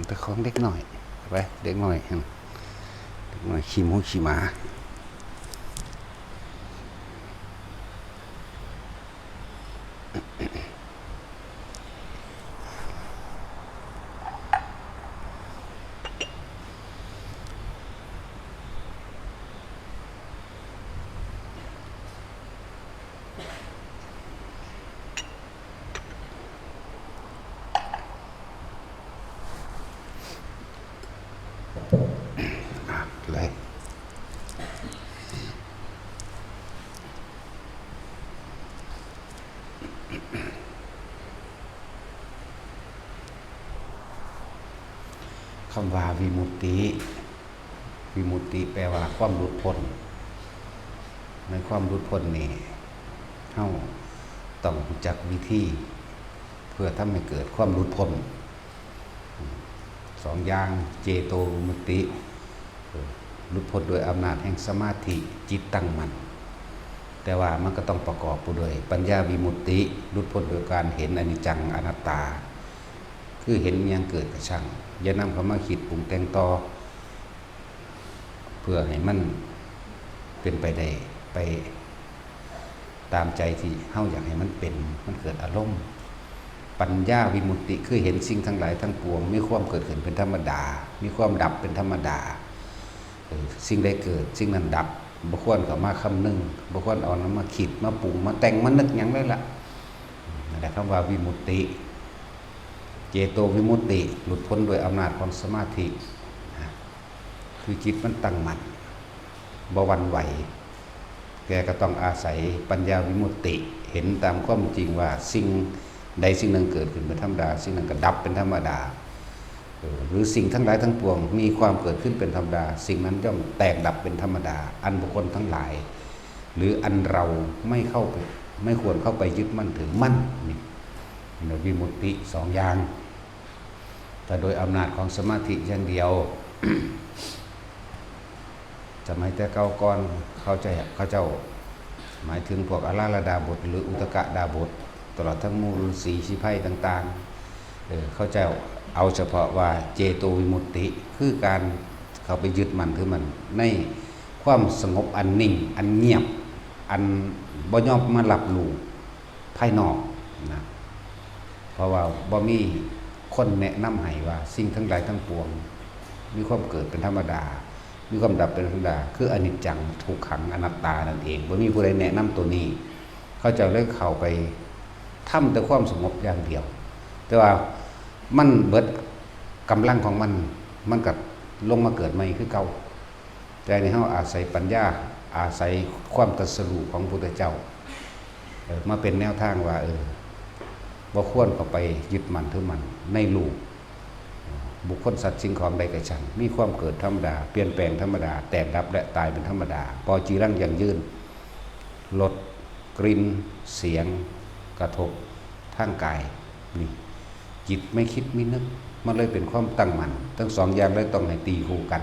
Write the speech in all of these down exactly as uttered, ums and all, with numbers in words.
แต่ของเด็กน้อย ไป เด็กน้อยหั่น เด็กน้อยขี้หมูขี้หมา อ่ะ เลย คำว่าวิมุตติ วิมุตติแปลว่าความหลุดพ้น ในความหลุดพ้นนี่ เฮาต้องรู้จักวิธี เพื่อทำให้เกิดความหลุดพ้น สองอย่าง เจโตวิมุตติ หลุดพ้นโดยอำนาจแห่งสมาธิ จิตตั้งมั่น แต่ว่ามันก็ต้องประกอบไปด้วยปัญญาวิมุตติ หลุดพ้นโดยการเห็นอนิจจังอนัตตา คือเห็นอิหยังเกิดก็ช่าง อย่านำเข้ามาคิดปรุงแต่งต่อ เพื่อให้มันเป็นไปได้ ไปตามใจที่เฮาอยากให้มันเป็น มันเกิดอารมณ์ ปัญญาวิมุตติ คือเห็นสิ่งทั้งหลายทั้งปวง มีความเกิดขึ้นเป็นธรรมดา มีความดับเป็นธรรมดา เออ สิ่งใดเกิด สิ่งนั้นดับ บ่ควรเข้ามาคำนึง บ่ควรเอานำมาคิด มาปรุง มาแต่ง มานึกหยังเลยล่ะ นั่นแหละคำว่าวิมุตติ เจโตวิมุตติ หลุดพ้นโดยอำนาจของสมาธิ นะ คือจิตมันตั้งมั่น บ่หวั่นไหว แกก็ต้องอาศัยปัญญาวิมุตติ เห็นตามความจริงว่าสิ่งใดสิ่งหนึ่งเกิดขึ้นเป็นธรรมดา สิ่งนั้นก็ดับเป็นธรรมดา เออ หรือสิ่งทั้งหลายทั้งปวงมีความเกิดขึ้นเป็นธรรมดา สิ่งนั้นย่อมแตกดับเป็นธรรมดา อันบุคคลทั้งหลาย หรืออันเราไม่เข้าไป ไม่ควรเข้าไปยึดมั่นถือมั่น นี่ วิมุตติสองอย่าง แต่โดยอำนาจของสมาธิอย่างเดียว สมัยแต่เก่าก่อน เขาเจ้า เขาเจ้า หมายถึงพวกอาราลดาบท หรืออุทกดาบท ตลอดทั้งหมู่ฤๅษีชีไพรต่างๆ เออ เขาเจ้าเอาเฉพาะว่าเจโตวิมุตติ คือการเข้าไปยึดมั่นถือมั่นในความสงบอันนิ่ง อันเงียบ อันบ่ยอมมารับรู้ภายนอกนะ เพราะว่าบ่มีคนแนะนำให้ว่าสิ่งทั้งหลายทั้งปวง มีความเกิดเป็นธรรมดา มีความดับเป็นธรรมดา คืออนิจจัง ทุกขัง อนัตตานั่นเอง บ่มีผู้ใดแนะนำตัวนี้ เขาเจ้าเลยเข้าไปทำแต่ความสงบอย่างเดียว แต่ว่ามันเบิดกำลังของมัน มันก็ลงมาเกิดใหม่คือเก่า แต่อันนี้เฮาอาศัยปัญญา อาศัยความตรัสรู้ของพระพุทธเจ้า เอ่อ มาเป็นแนวทางว่า เออ บ่ควรเข้าไปยึดมั่นถือมั่นในรูป บุคคลสัตว์สิ่งของใดก็ช่าง มีความเกิดธรรมดา เปลี่ยนแปลงธรรมดา แตกดับและตายเป็นธรรมดา ปอจีรังยั่งยืน รส กลิ่น เสียง กระทบทางกาย นี่ จิตไม่คิดไม่นึก มันเลยเป็นความตั้งมั่น ทั้งสองอย่างเลยต้องให้ตีคู่กัน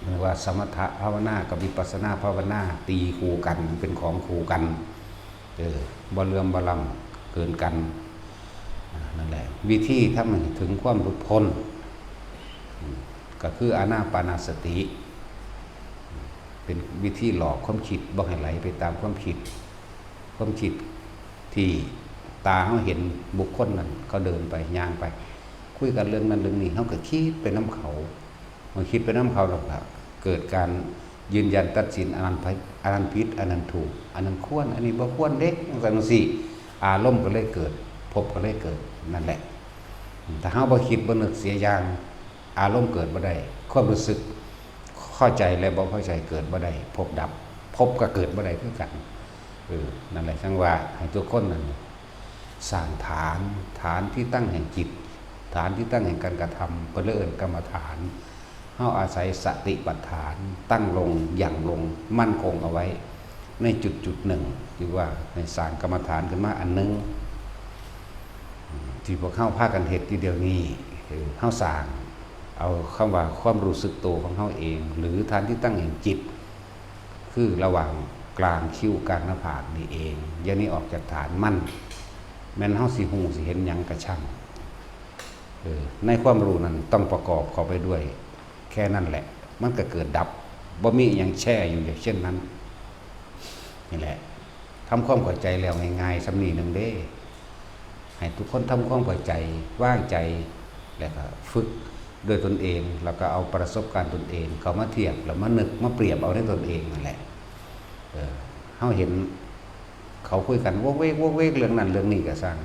เรียกว่าสมถะภาวนากับวิปัสสนาภาวนาตีคู่กัน เป็นของคู่กัน เออ บ่เหลื่อมบ่ล้ำเกินกัน อ่า นั่นแหละ วิธีทำให้ถึงความหลุดพ้น อืม ก็คืออานาปานสติ เป็นวิธีหลอกความคิด บ่ให้ไหลไปตามความคิด ความคิดที่ตาเฮาเห็นบุคคลนั้น เขาเดินไป ย่างไป คุยกันเรื่องนั้นเรื่องนี้ เฮาก็คิดไปนำเขา เมื่อคิดไปนำเขาแล้วก็เกิดการยืนยันตัดสิน อันนั้นผิด อันนั้นผิด อันนั้นถูก อันนั้นควร อันนี้บ่ควรเด้ จั่งซั้นจั่งซี้ อารมณ์ก็เลยเกิด ภพก็เลยเกิด นั่นแหละ ถ้าเฮาบ่คิดบ่นึกเสียอย่าง อารมณ์เกิดบ่ได้ ความรู้สึกเข้าใจและบ่เข้าใจเกิดบ่ได้ ภพดับ ภพก็เกิดบ่ได้คือกัน เออ นั่นแหละ จั่งว่าให้ทุกคนนั่นสร้างฐาน ฐานที่ตั้งแห่งจิต ฐานที่ตั้งแห่งการกระทำ เพิ่นเลยเอิ้นกรรมฐาน เฮาอาศัยสติปัฏฐาน ตั้งลง หยั่งลง มั่นคงเอาไว้ ในจุดจุดหนึ่ง หรือว่าให้สร้างกรรมฐานขึ้นมาอันหนึ่ง ที่พวกเฮาพากันเฮ็ดอยู่เดี๋ยวนี้ คือเฮาสร้างเอาคำว่าความรู้สึกตัวของเฮาเอง หรือฐานที่ตั้งแห่งจิต คือระหว่างกลางคิ้วกลางหน้าผากนี่เอง อย่างนี้ออกจากฐานมัน แม่นเฮาสิฮู้สิเห็นหยังกะช่าง เออ ในความรู้นั้นต้องประกอบเข้าไปด้วย แค่นั้นแหละ มันก็เกิดดับ บ่มีอิหยังแช่อยู่อย่างเช่นนั้น นี่แหละ ทำความเข้าใจแล้วง่ายๆ ส่ำนี้หนึ่งเด้ ให้ทุกคนทำความเข้าใจ วางใจ แล้วก็ฝึกด้วยตนเอง แล้วก็เอาประสบการณ์ตนเอง เข้ามาเทียบ แล้วมานึก มาเปรียบเอาในตนเองนั่นแหละ เออ เฮาเห็นเขาคุยกันวกเวกวกเวกเรื่องนั้นเรื่องนี้ก็ซ่าง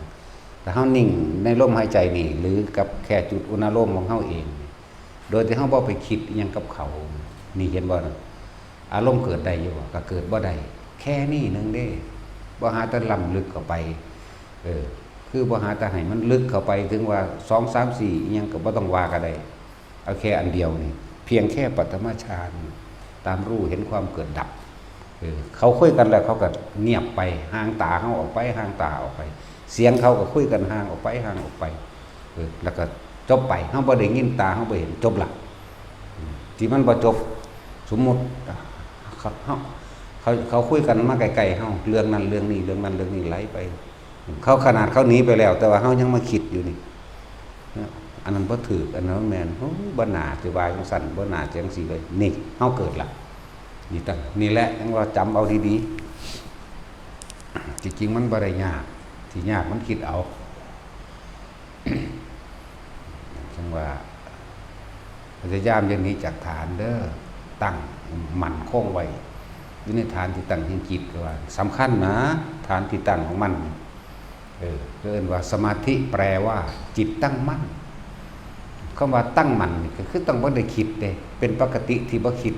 แต่เฮานิ่งในลมหายใจนี่ หรือกับแค่จุดอุณาโลมของเฮาเอง โดยที่เฮาบ่ไปคิดอิหยังกับเขา นี่เห็นบ่นะ อารมณ์เกิดได้อยู่บ่ ก็เกิดบ่ได้ แค่นี้หนึ่งเด้ บ่หาแต่ล้ำลึกเข้าไป เออ คือบ่หาแต่ให้มันลึกเข้าไปถึงว่าสอง สาม สี่ อิหยังก็บ่ต้องว่าก็ได้ เอาแค่อันเดียวนี่ เพียงแค่ปฐมฌาน ตามรู้เห็นความเกิดดับ เออ เขาคุยกันแล้วเขาก็เงียบไป ห่างตาเฮาออกไป ห่างตาออกไป เสียงเขาก็คุยกันห่างออกไป ห่างออกไป เออ แล้วก็จบไป เฮาบ่ได้ยิน ตาเฮาบ่เห็น จบละ อืม ที่มันบ่จบ สมมุติ เขา เขา เขา เขาคุยกันมาใกล้ๆเฮา เรื่องนั้นเรื่องนี้ เรื่องนั้นเรื่องนี้ไหลไป เขาขนาดเขาหนีไปแล้ว แต่ว่าเฮายังมาคิดอยู่นี่ นะ อันนั้นบ่ถูก อันนั้นบ่แม่น โอ้ย บ่น่าสิว่าจั่งซั้น บ่น่าจั่งซี้เลย นี่ เฮาเกิดละ นี่ตั้ง นี่แหละ จั่งว่าจำเอาดีๆ ที่จริงมันบ่ได้ยาก ที่ยากมันคิดเอา จั่งว่า พยายามอย่าหนีจากฐานเด้อ ตั้งมั่นคงไว้ อยู่ในฐานที่ตั้งแห่งจิต ก็ว่าสำคัญนะ ฐานที่ตั้งของมัน เออ ก็เอิ้นว่าสมาธิ แปลว่าจิตตั้งมั่น คำว่าตั้งมั่นนี่ก็คือต้องบ่ได้คิดเด้ เป็นปกติที่บ่คิด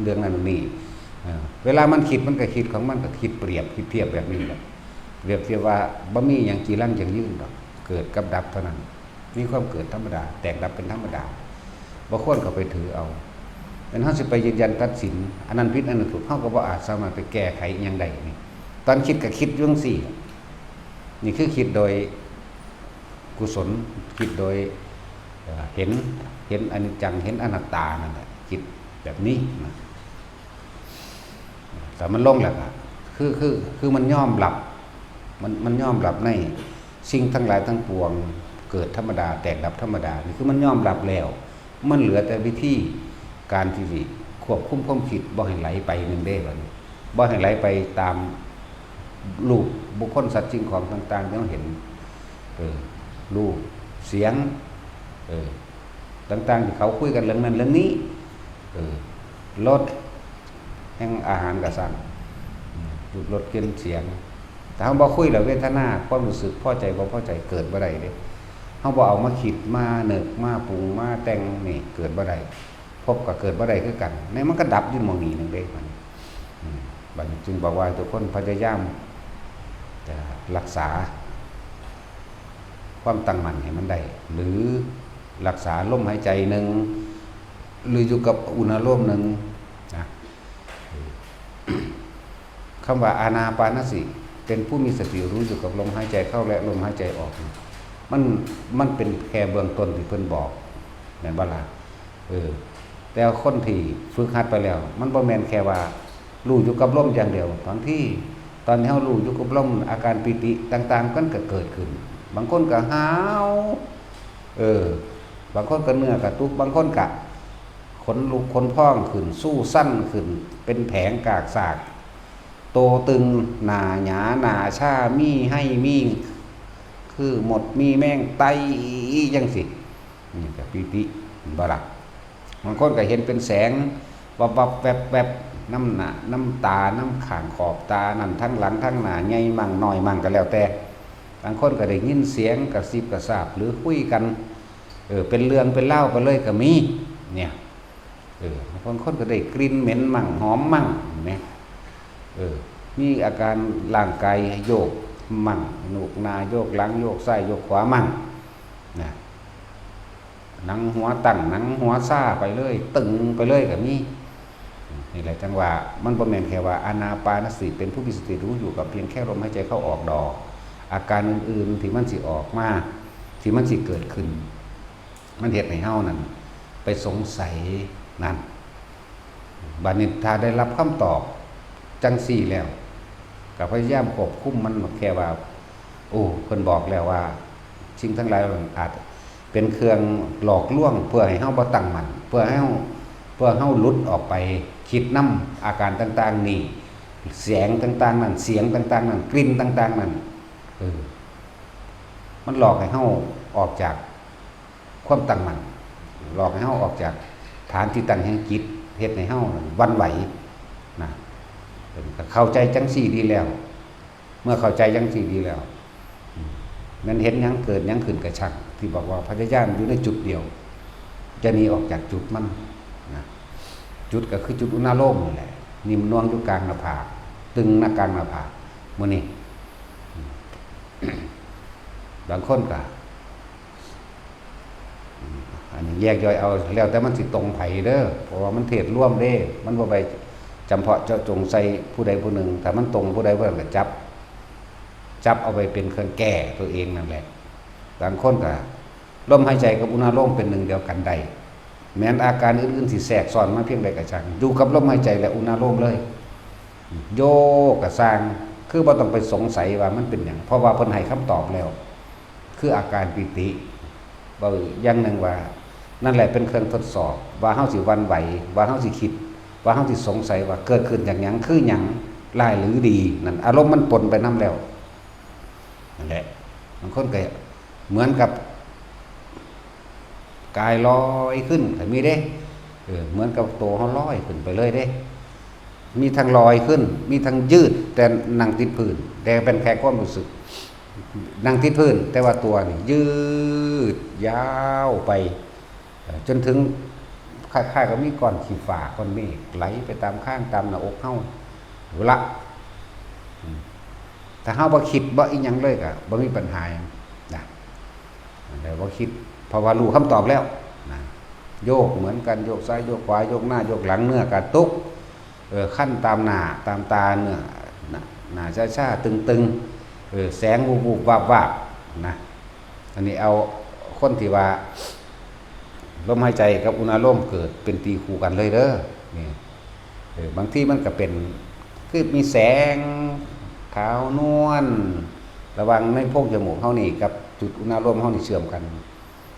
เรื่องนั้นนี่ เออ เวลามันคิดมันก็คิดของมัน ก็คิดเปรียบคิดเทียบแบบนี้แหละ เปรียบเทียบว่าบ่มีหยังจีรังยั่งยืนดอก เกิดกับดับเท่านั้น มีความเกิดธรรมดา แตกดับเป็นธรรมดา บ่ควรเข้าไปถือเอา แม่นเฮาสิไปยืนยันตัดสิน อันนั้นผิด อันนั้นถูก เฮาก็บ่อาจสามารถไปแก้ไขอิหยังได้นี่ ตอนคิดก็คิดอยู่จั่งซี้ นี่คือคิดโดยกุศล คิดโดย เอ่อ เห็น เห็นอนิจจัง เห็นอนัตตานั่นแหละ คิดแบบนี้นะ แต่มันลงแล้วอะ คือ คือ คือมันยอมรับ มัน มันยอมรับในสิ่งทั้งหลายทั้งปวง เกิดธรรมดา แตกดับธรรมดา นี่คือมันยอมรับแล้ว มันเหลือแต่วิธีการที่สิควบคุมความคิดบ่ให้ไหลไปหนึ่งเด้บัดนี้ บ่ให้ไหลไปตามรูปบุคคลสัตว์สิ่งของต่างๆ ที่เราเห็น เออ รูป เสียง เออ ต่างๆ ที่เขาคุยกันเรื่องนั้นเรื่องนี้ เออ รส แห่งอาหารก็ซ่าง อืม รูป รส กลิ่น เสียง แต่เฮาบ่คุยแล้ว เวทนา ความรู้สึกพอใจบ่พอใจเกิดบ่ได้เด้ เฮาบ่เอามาคิด มานึก มาปรุง มาแต่ง นี่เกิดบ่ได้ ภพก็เกิดบ่ได้คือกัน ในมันก็ดับอยู่หม่องนี้หนึ่งเด้ มัน อืม บัดนี้จึงบอกว่าทุกคนพยายามจะรักษาความตั้งมั่นให้มันได้ หรือรักษาลมหายใจหนึ่ง หรืออยู่กับอุณาโลมหนึ่งนะ คำว่าอานาปานสติ เป็นผู้มีสติรู้อยู่กับลมหายใจเข้าและลมหายใจออก มัน มันเป็นแค่เบื้องต้นที่เพิ่นบอก แม่นบ่ล่ะ เออ แต่คนที่ฝึกหัดไปแล้ว มันบ่แม่นแค่ว่ารู้อยู่กับลมอย่างเดียว บางทีตอนที่เฮารู้อยู่กับลม อาการปีติต่างๆ มันก็เกิดขึ้น บางคนก็หาว เออ บางคนก็เนื้อกระตุก บางคนก็ขนลุกขนพองขึ้น สู้สั่นขึ้น เป็นแผงกากซาก โตตึง หน้าหยา หน้าชา มีไฮ มี คือมด มีแมงไต่จั่งซี้ นี่ก็ปีติ เห็นบ่ล่ะ บางคนก็เห็นเป็นแสง วับวับแวบแวบ นำหน้า นำตา นำข้างขอบตา นั่นทั้งหลังทั้งหน้า ใหญ่มั่งน้อยมั่งก็แล้วแต่ บางคนก็ได้ยินเสียงกระซิบกระซาบ หรือคุยกัน เออ เป็นเรื่องเป็นราวไปเลยก็มี เนี่ย เออ บางคนก็ได้กลิ่นเหม็นมั่ง หอมมั่ง เห็นไหม เออ มีอาการร่างกายโยกมั่ง โยกหน้า โยกหลัง โยกซ้าย โยกขวามั่ง นะ หนังหัวตั้ง หนังหัวซาไปเลย ตึงไปเลยก็มี นี่แหละจั่งว่า มันบ่แม่นแค่ว่าอานาปานสติ เป็นผู้มีสติรู้อยู่กับเพียงแค่ลมหายใจเข้าออกดอก อาการอื่นๆที่มันสิออกมา ที่มันสิเกิดขึ้น มันเฮ็ดให้เฮานั่นไปสงสัยนั่น บัดนี้ถ้าได้รับคำตอบจั่งซี้แล้ว ก็พยายามควบคุมมัน แค่ว่า โอ้ เพิ่นบอกแล้วว่า สิ่งทั้งหลายมันอาจ เป็นเครื่องหลอกลวงเพื่อให้เฮาบ่ตั้งมั่น เพื่อให้เฮา เพื่อเฮาหลุดออกไปคิดนำอาการต่างๆนี่ แสงต่างๆนั่น เสียงต่างๆนั่น กลิ่นต่างๆนั่น เออ มันหลอกให้เฮาออกจากความตั้งมั่น หลอกให้เฮาออกจากฐานที่ตั้งแห่งจิต เฮ็ดให้เฮาหวั่นไหวนะ เออ ก็เข้าใจจังซี่ดีแล้ว เมื่อเข้าใจจังซี่ดีแล้ว อืม แม่นเห็นหยังเกิดหยังขึ้นก็ช่าง ที่บอกว่าพยายามอยู่ในจุดเดียว จะหนีออกจากจุดมันนะ จุดก็คือจุดอุณาโลมนั่นแหละ นิ่มนวลอยู่กลางหน้าผาก ตึงหน้ากลางหน้าผาก มื้อนี้ อืม บางคนก็ อืม อันนี้แยกย่อยเอา แล้วแต่มันสิตรงไผเด้อ เพราะว่ามันเทศรวมเด้ มันบ่ไปจำเพาะเจาะจงใส่ผู้ใดผู้หนึ่ง ถ้ามันตรงผู้ใดผู้นั้นก็จับ จับเอาไปเป็นเครื่องแก้ตัวเองนั่นแหละ บางคนก็ ลมหายใจกับอุณาโลมเป็นหนึ่งเดียวกันได้ แม้นอาการอื่นๆสิแทรกซ้อนมาเพียงใดก็ช่าง อยู่กับลมหายใจและอุณาโลมเลย โยกก็ซ่าง คือบ่ต้องไปสงสัยว่ามันเป็นหยัง เพราะว่าเพิ่นให้คำตอบแล้ว คืออาการปีติ เว้าอย่างหนึ่งว่า นั่นแหละเป็นเครื่องทดสอบ ว่าเฮาสิหวั่นไหว ว่าเฮาสิคิด ว่าเฮาสิสงสัยว่าเกิดขึ้นจากหยัง คือหยัง ร้ายหรือดี นั่น อารมณ์มันปนไปนำแล้ว นั่นแหละ บางคนก็เหมือนกับ กายลอยขึ้นก็มีเด้ เออ เหมือนกับตัวเฮาลอยขึ้นไปเลยเด้ มีทั้งลอยขึ้น มีทั้งยืด แต่นั่งติดพื้น แต่เป็นแค่ความรู้สึก นั่งติดพื้น แต่ว่าตัวนี่ยืดยาวไป เอ่อ จนถึงคล้ายๆกับมีก้อนขี้ฟ้าก้อนเมฆไหลไปตามคางตามหน้าอกเฮา เอาละ อืม ถ้าเฮาบ่คิดบ่อีหยังเลยก็บ่มีปัญหาหยังนะ แต่บ่คิด เพราะว่ารู้คำตอบแล้วนะ โยกเหมือนกัน โยกซ้ายโยกขวา โยกหน้าโยกหลัง เนื้อกระตุก เออ คันตามหน้าตามตา เนื้อ หน้า หน้าชาๆ ตึงๆ เออ แสงวุบๆ วาบๆ นะ อันนี้เอาคนที่ว่า ลมหายใจกับอุณาโลมเกิดเป็นตีคู่กันเลยเด้อ นี่ เออ บางทีมันก็เป็น คือมีแสงขาวนวล ระหว่างในโพรงจมูกเฮานี่กับจุดอุณาโลมเฮานี่เชื่อมกัน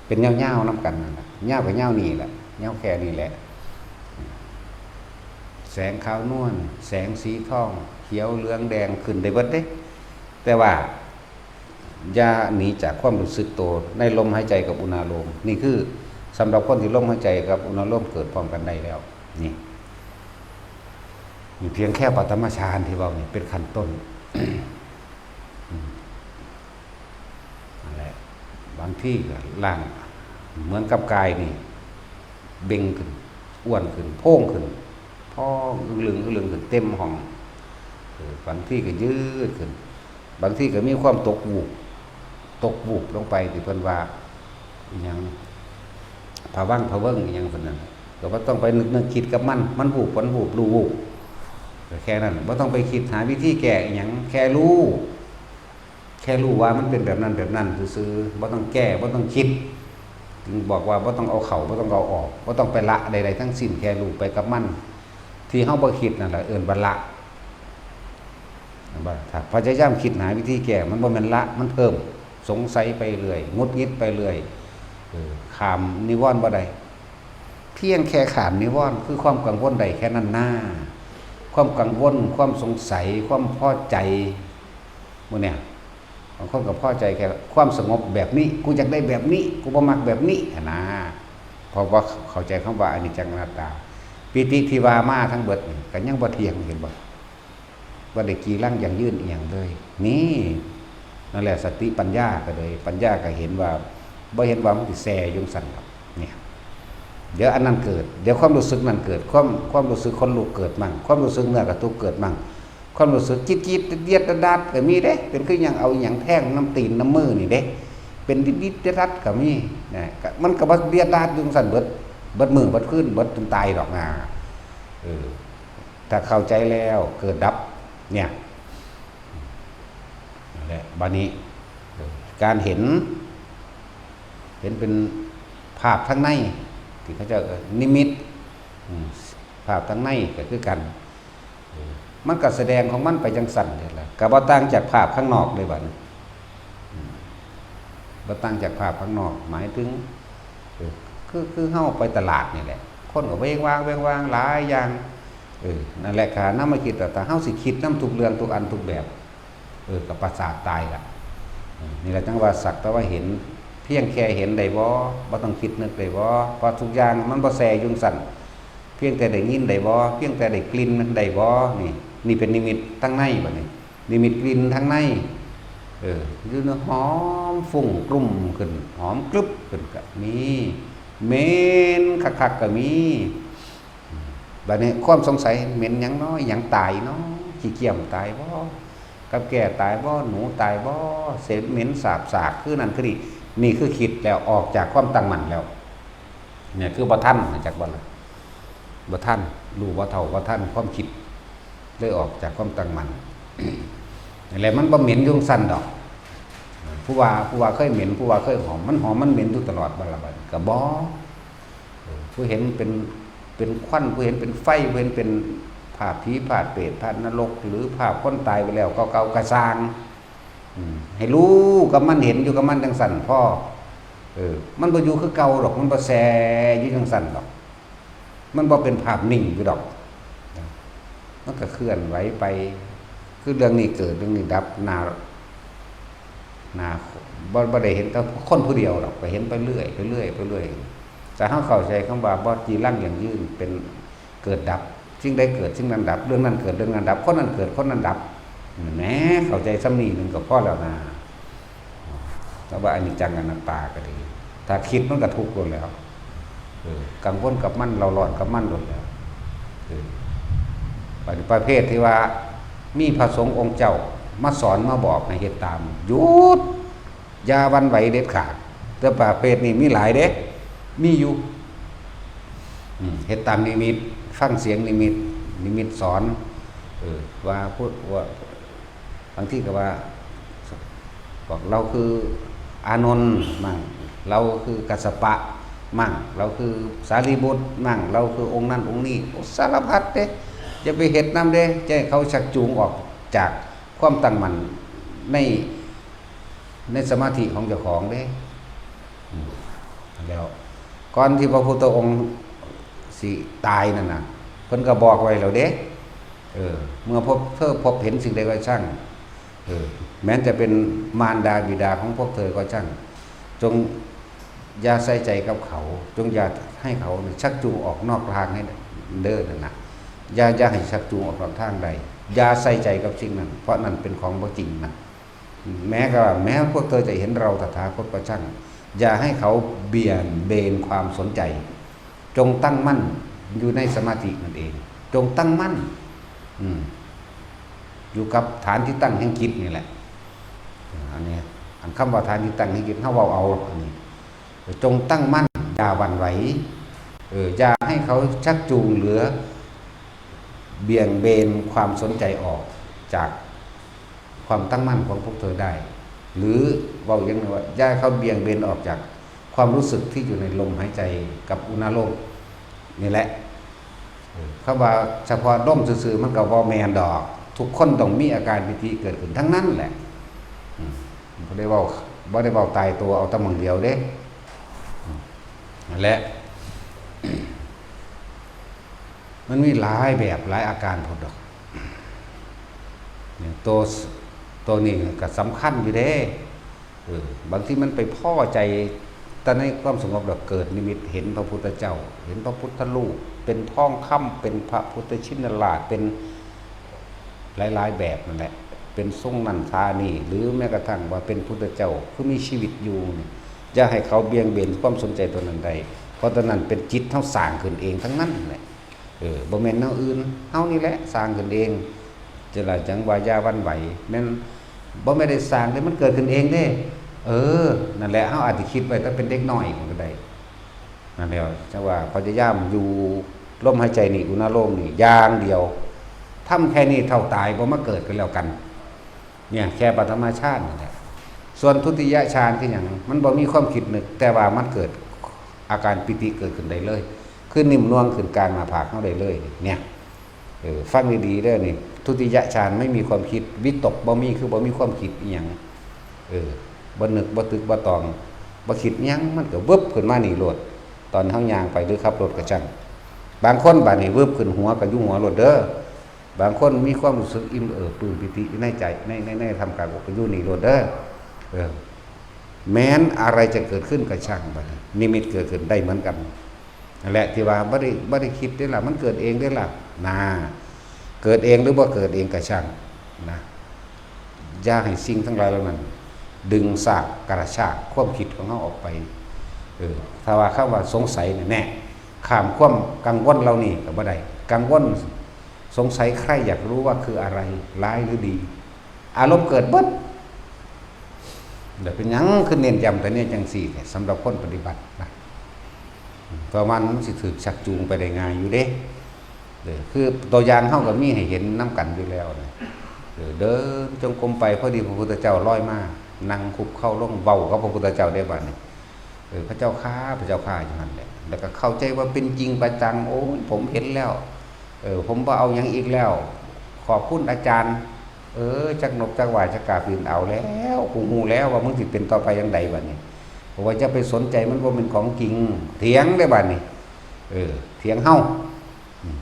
เป็นยาวๆนำกันนั่นล่ะ ยาวก็ยาวนี่แหละ ยาวแค่นี้แหละ แสงขาวนวล แสงสีทอง เขียว เหลือง แดง ขึ้นได้เบิดเด้ แต่ว่า อย่าหนีจากความรู้สึกตัวในลมหายใจกับอุณาโลม นี่คือสำหรับคนที่ลมหายใจกับอุณาโลมเกิดพร้อมกันได้แล้ว นี่ นี่เพียงแค่ปฐมฌานที่เว้านี่เป็นขั้นต้น อืม นั่นแหละ บางทีก็ร่างเหมือนกับกายนี่ เบ่งขึ้น อ้วนขึ้น โพร่งขึ้น พองอึ้งลึงอึ้งลึงขึ้นเต็มห้อง เออ บางทีก็ยืดขึ้น บางทีก็มีความตกวูบ ตกวูบลงไปที่เพิ่นว่า อิหยัง ผวังค์ผเวิงค์อิหยังเพิ่นนั่น ก็บ่ต้องไปนึกนึกคิดกับมัน มันวูบ มันวูบ รู้วูบ ก็แค่นั้น บ่ต้องไปคิดหาวิธีแก้อิหยัง แค่รู้ แค่รู้ว่ามันเป็นแบบนั้นแบบนั้นซื่อๆ บ่ต้องแก้ บ่ต้องคิด จึงบอกว่าบ่ต้องเอาเข้า บ่ต้องเอาออก บ่ต้องไปละใดๆทั้งสิ้น แค่รู้ไปกับมัน ที่เฮาบ่คิดนั่นแหละเอิ้นว่าละ เห็นบ่ล่ะ ถ้าพยายามคิดหาวิธีแก้ มันบ่แม่นละ มันเพิ่ม สงสัยไปเรื่อย หงุดหงิดไปเรื่อย เออ ข้ามนิวรณ์บ่ได้ เพียงแค่ข้ามนิวรณ์ คือความกังวลได้แค่นั้นนา ความกังวล ความสงสัย ความพอใจ หมู่เนี่ย บางคนก็พอใจแค่ความสงบแบบนี้ กูอยากได้แบบนี้ กูบ่มักแบบนี้หั้นนะ เพราะว่าเข้าใจคำว่าอนิจจังอนัตตา ปีติที่ว่ามาทั้งเบิดนี่ก็ยังบ่เที่ยง เห็นบ่ บ่ได้จีรังยั่งยืนอีหยังเลย นี่ นั่นแหละสติปัญญาก็เลย ปัญญาก็เห็นว่า บ่เห็นว่ามันสิแซ่อยู่จั่งซั้นดอก เนี่ย เดี๋ยวอันนั้นเกิด เดี๋ยวความรู้สึกนั้นเกิด ความ ความรู้สึกขนลุกเกิดมั่ง ความรู้สึกเนื้อกระตุกเกิดมั่ง ความรู้สึกจี๊ดๆ เดียดๆ ดัดๆ ก็มีเด้ เป็นคือหยังเอาอิหยังแทงนำตีนนำมือนี่เด้ เป็นดิดๆ ดัดๆ ก็มี นะ ก็ มันก็บ่เดียดดัดอยู่จั่งซั้นเบิด เบิดมื้อเบิดคืน เบิดจนตายดอกนะ เออ ถ้าเข้าใจแล้วเกิดดับ เนี่ย นั่นแหละ บัดนี้ เออ การเห็น เห็นเป็นภาพทางใน ที่เขาเจ้าเอิ้นนิมิต อืม ภาพทางในก็คือกัน เออ มันก็แสดงของมันไปจั่งซั้นนี่แหละ ก็บ่ต่างจากภาพข้างนอกเลยบัดนี้ อืม บ่ต่างจากภาพข้างนอก หมายถึง เออ คือ คือเฮาไปตลาดนี่แหละ คนก็เว้งว้าง เว้งว้าง หลายอย่าง เออ นั่นแหละ ถ้านำมาคิด ถ้าเฮาสิคิดนำทุกเรื่อง ทุกอัน ทุกแบบ เออ ก็ประสาทตายละ เออ นี่แหละจั่งว่าสักแต่ว่าเห็น เพียงแค่เห็นได้บ่ บ่ต้องคิดนึกได้บ่ เพราะทุกอย่างมันบ่แซ่อยู่จั่งซั้น เพียงแต่ได้ยินได้บ่ เพียงแต่ได้กลิ่นมันได้บ่ นี่ นี่เป็นนิมิตทางในบัดนี้ นิมิตกลิ่นทางใน เออ อยู่ในหอมฟุ้งกลุ่มขึ้น หอมกลึบขึ้นก็มี เหม็นคักๆก็มี บัดนี้ความสงสัย เหม็นหยังน้อ หยังตายน้อ ขี้เกียมตายบ่ กับแก้ตายบ่ หนูตายบ่ เสมเหม็นสาบสาก คือนั่นคือนี่ นี่คือคิดแล้ว ออกจากความตั้งมั่นแล้ว เนี่ยคือบ่ทัน จักบ่ล่ะ บ่ทัน รู้บ่เท่าบ่ทันความคิด เลยออกจากความตั้งมั่น นั่นแหละ มันบ่เหม็นอยู่จั่งซั้นดอก ผู้ว่า ผู้ว่าเคยเหม็น ผู้ว่าเคยหอม มันหอมมันเหม็นอยู่ตลอดบ่ล่ะบัดนี้ ก็บ่ เออ ผู้เห็นเป็น เป็นควัน ผู้เห็นเป็นไฟ ผู้เห็นเป็นภาพผี ภาพเปรต ภาพนรก หรือภาพคนตายไปแล้ว เก่าๆ ก็ซ่าง อืม ให้รู้กับมัน เห็นอยู่กับมันจั่งซั้นพอ เออ มันบ่อยู่คือเก่าดอก มันบ่แซ่อยู่จั่งซั้นดอก มันบ่เป็นภาพนิ่งอยู่ดอก มันก็เคลื่อนไหวไป คือเรื่องนี้เกิด เรื่องนี้ดับ หน้า หน้า บ่ บ่ได้เห็นแต่คนผู้เดียวดอก ก็เห็นไปเรื่อย ไปเรื่อย ไปเรื่อย แต่เฮาเข้าใจคำว่าบ่จีรังยั่งยืน เป็นเกิดดับ สิ่งใดเกิด สิ่งนั้นดับ เรื่องนั้นเกิด เรื่องนั้นดับ คนนั้นเกิด คนนั้นดับ แหม เข้าใจส่ำนี้หนึ่งก็พอแล้วนะ แต่ว่าอนิจจังอนัตตาก็ดี ถ้าคิดมันก็ทุกข์โลดแล้ว เออ กังวลกับมัน เร่าร้อนกับมันโลดแล้ว เออ บัดนี้ประเภทที่ว่ามีพระสงฆ์องค์เจ้ามาสอนมาบอกให้เฮ็ดตาม หยุด อย่าหวั่นไหวเด็ดขาด แต่ประเภทนี้มีหลายเด้ มีอยู่ อืม เฮ็ดตามนิมิต ฟังเสียงนิมิต นิมิตสอน เออ ว่าพุทธ ว่า บางทีก็ว่า บอกเราคืออานนท์มั่ง เราคือกัสสปะมั่ง เราคือสารีบุตรมั่ง เราคือองค์นั้นองค์นี้ โอ้ สารพัดเด้ อย่าไปเฮ็ดนำเด้ จะให้เขาชักจูงออกจากความตั้งมั่นใน ในสมาธิของเจ้าของเด้ อืม แล้ว ก่อนที่พระพุทธองค์สิตายนั่นน่ะ เพิ่นก็บอกไว้แล้วเด้ เออ เมื่อพบเธอพบเห็นสิ่งใดก็ช่าง เออ แม้จะเป็นมารดาบิดาของพวกเธอก็ช่าง จงอย่าใส่ใจกับเขา จงอย่าให้เขาเนี่ยชักจูงออกนอกทางให้เด้อนั่นนะ อย่า อย่าให้ชักจูงออกนอกทางใด อย่าใส่ใจกับสิ่งนั้น เพราะนั่นเป็นของบ่จริงนะ แม้ก็ แม้พวกเธอจะเห็นเราตถาคตก็ช่าง อย่าให้เขาเบี่ยงเบนความสนใจ จงตั้งมั่นอยู่ในสมาธินั่นเอง จงตั้งมั่น อืม อยู่กับฐานที่ตั้งแห่งจิตนี่แหละ อันนี้ อันคำว่าฐานที่ตั้งแห่งจิต เฮาเว้าเอา อันนี้ จงตั้งมั่น อย่าหวั่นไหว เออ อย่าให้เขาชักจูงหรือเบี่ยงเบนความสนใจออกจากความตั้งมั่นของพวกเธอได้ หรือเว้าอย่างหนึ่งว่า อย่าให้เขาเบี่ยงเบนออกจากความรู้สึกที่อยู่ในลมหายใจกับอุณาโลมนี่แหละ เออ คำว่าเฉพาะลมซื่อๆ มันก็บ่แม่นดอก ทุกคนต้องมีอาการปีติเกิดขึ้นทั้งนั้นแหละ อืม บ่ได้เว้า บ่ได้เว้าตายตัว เอาแต่หม่องเดียวเด้ อืม นั่นแหละ มันมีหลายแบบหลายอาการพุ้นดอก เนี่ย ตัว ตัวนี้ก็สำคัญอยู่เด้ เออ บางทีมันไปพ้อใจ แต่ในความสงบแล้วเกิดนิมิตเห็นพระพุทธเจ้า เห็นพระพุทธรูป เป็นทองคำ เป็นพระพุทธชินราช เป็นหลายๆ แบบนั่นแหละ เป็นทรงนั้นทานี่ หรือแม้กระทั่งว่าเป็นพุทธเจ้า คือมีชีวิตอยู่นี่ อย่าให้เขาเบี่ยงเบนความสนใจตัวนั้นได้ เพราะตัวนั้นเป็นจิตเฮาสร้างขึ้นเองทั้งนั้นแหละ เออ บ่แม่นแนวอื่น เฮานี่แหละสร้างขึ้นเอง จะละจั่งว่าอย่าหวั่นไหว แม่น บ่แม่นได้สร้างเด้ มันเกิดขึ้นเองเด้ เออ นั่นแหละ เฮาอาจสิคิดไว้แต่เป็นเด็กน้อยก็ได้ นั่นแหละ จั่งว่าพยายามอยู่ลมหายใจนี่ อุณาโลมนี่ อย่างเดียว ทำแค่นี้เท่าตาย บ่มาเกิดก็แล้วกัน เนี่ย แค่ปฐมฌานนี่แหละ ส่วนทุติยฌานคือหยัง มันบ่มีความคิดนึก แต่ว่ามันเกิดอาการปีติเกิดขึ้นได้เลย คือนิ่มนวลขึ้นกลางหน้าผากเฮาได้เลย เนี่ย เออ ฟังดีๆ เด้อนี่ ทุติยฌานไม่มีความคิด วิตกบ่มี คือบ่มีความคิดอิหยัง เออ บ่นึกบ่ตึกบ่ตอง บ่คิดหยัง มันก็วึบขึ้นมานี่โลด ตอนเฮาย่างไปหรือขับรถก็ช่าง บางคนบาดนี้วึบขึ้นหัวก็อยู่หัวโลดเด้อ บางคนมีความรู้สึกอิ่มเอิบปลื้มปีติในใจ ใน ใน ในท่ามกลางอกก็อยู่นี่โลดเด้อ เออ แม้นอะไรจะเกิดขึ้นก็ช่าง บาดนี้นิมิตเกิดขึ้นได้เหมือนกัน นั่นแหละที่ว่าบ่ได้ บ่ได้คิดเด้ล่ะ มันเกิดเองเด้ล่ะ นะ เกิดเองหรือบ่เกิดเองก็ช่าง นะ อย่าให้สิ่งทั้งหลายเหล่านั้น ดึงซากกระชากความคิดของเฮาออกไป เออ ถ้าว่าคำว่าสงสัยเนี่ย แน่ ข้ามความกังวลเหล่านี้ก็บ่ได้ กังวล สงสัย ใคร่อยากรู้ว่าคืออะไร ร้ายหรือดี อารมณ์เกิดเบิด แล้วเป็นหยังคือเน้นย้ำแต่เนี่ยจังซี่เนี่ย สำหรับคนปฏิบัตินะ เพราะมันสิถูกชักจูงไปได้ง่ายอยู่เด้ เออ คือตัวอย่างเฮาก็มีให้เห็นนำกันอยู่แล้วนะ เออ เดินจงกรมไป พอดีพระพุทธเจ้าลอยมา นั่งคุกเข่าลงเว้ากับพระพุทธเจ้าได้บัดนี้ เออ พระเจ้าข้า พระเจ้าข้าอยู่นั่นแหละ แล้วก็เข้าใจว่าเป็นจริงประจัง โอ้ย ผมเห็นแล้ว เออ ผมบ่เอาหยังอีกแล้ว ขอบคุณอาจารย์ เออ จักนบจักหว่าจักกาบิน เอาแล้ว กูฮู้แล้วว่ามึงสิเป็นต่อไปจั่งใดบัดนี้ เพราะว่าจะไปสนใจมันบ่แม่นของจริง เถียงได้บัดนี้ เออ เถียงเฮา อืม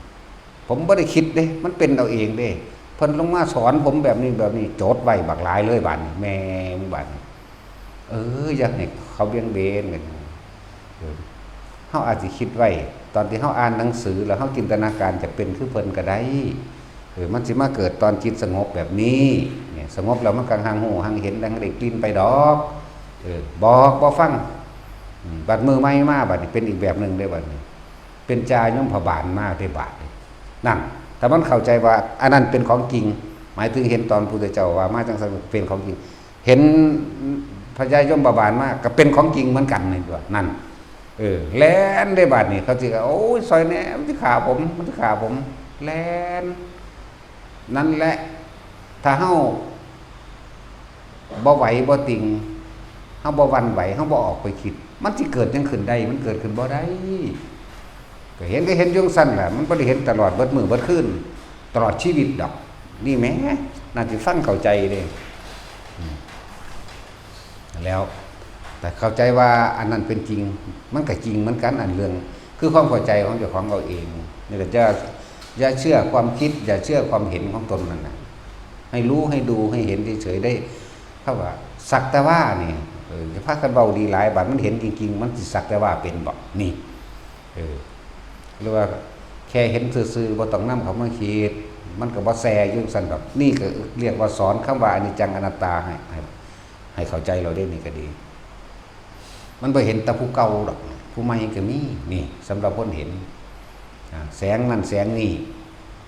ผมบ่ได้คิดเด้ มันเป็นเอาเองเด้ เพิ่นลงมาสอนผมแบบนี้แบบนี้ จดไว้บักหลายเลยบัดนี้ แม่มึงบัดนี้ เออ อยากให้เขาเบี่ยงเบนกัน เออ เฮาอาจสิคิดไว้ ตอนที่เฮาอ่านหนังสือแล้วเฮาจินตนาการจะเป็นคือเพิ่นก็ได้ เออ มันสิมาเกิดตอนจิตสงบแบบนี้ เนี่ย สงบแล้วมันก็หังฮู้หังเห็นหังได้กลิ่นไปดอก เออ บอกบ่ฟัง อืม บัดมื้อใหม่มาบัดนี้เป็นอีกแบบหนึ่งเด้บัดนี้ เป็นจายมพบาลมาเด้บัดนี้ นั่น ถ้ามันเข้าใจว่าอันนั้นเป็นของจริง หมายถึงเห็นตอนพุทธเจ้าว่ามาจังซั่นเป็นของจริง เห็นพญายมบาบาลมาก็เป็นของจริงเหมือนกันนี่ตัว นั่น เออ แล่นได้บัดนี้ เขาสิว่า โอ้ย ซอยแหน่ มันสิฆ่าผม มันสิฆ่าผม แล่น นั่นแหละ ถ้าเฮาบ่ไหวบ่ติง เฮาบ่หวั่นไหว เฮาบ่ออกไปคิด มันสิเกิดหยังขึ้นได้ มันเกิดขึ้นบ่ได้ ก็เห็นก็เห็นอยู่จั่งซั่นแหละ มันบ่ได้เห็นตลอดเบิดมื้อเบิดคืน ตลอดชีวิตดอก นี่แหม น่าสิฟังเข้าใจเด้ อืม แล้ว แต่เข้าใจว่าอันนั้นเป็นจริง มันก็จริงเหมือนกัน อันเรื่อง คือความเข้าใจของเจ้าของเอาเอง นี่ก็จะ อย่าเชื่อความคิด อย่าเชื่อความเห็นของตนนั่นน่ะ ให้รู้ ให้ดู ให้เห็นเฉยๆ ได้ เขาว่า สักแต่ว่านี่ เออ อย่าพากันเว้าดีหลาย บัดมันเห็นจริงๆ มันสิสักแต่ว่าเป็นบ่ นี่ เออ หรือว่าแค่เห็นซื่อๆ บ่ต้องนำเข้ามาคิด มันก็บ่แซ่อยู่จั่งซั่นดอก นี่ก็เรียกว่าสอนคำว่าอนิจจังอนัตตาให้ ให้ ให้เข้าใจเราได้นี่ก็ดี มันบ่เห็นแต่ผู้เก่าดอก ผู้ใหม่ก็มี นี่ สำหรับคนเห็น อ่า แสงนั่นแสงนี่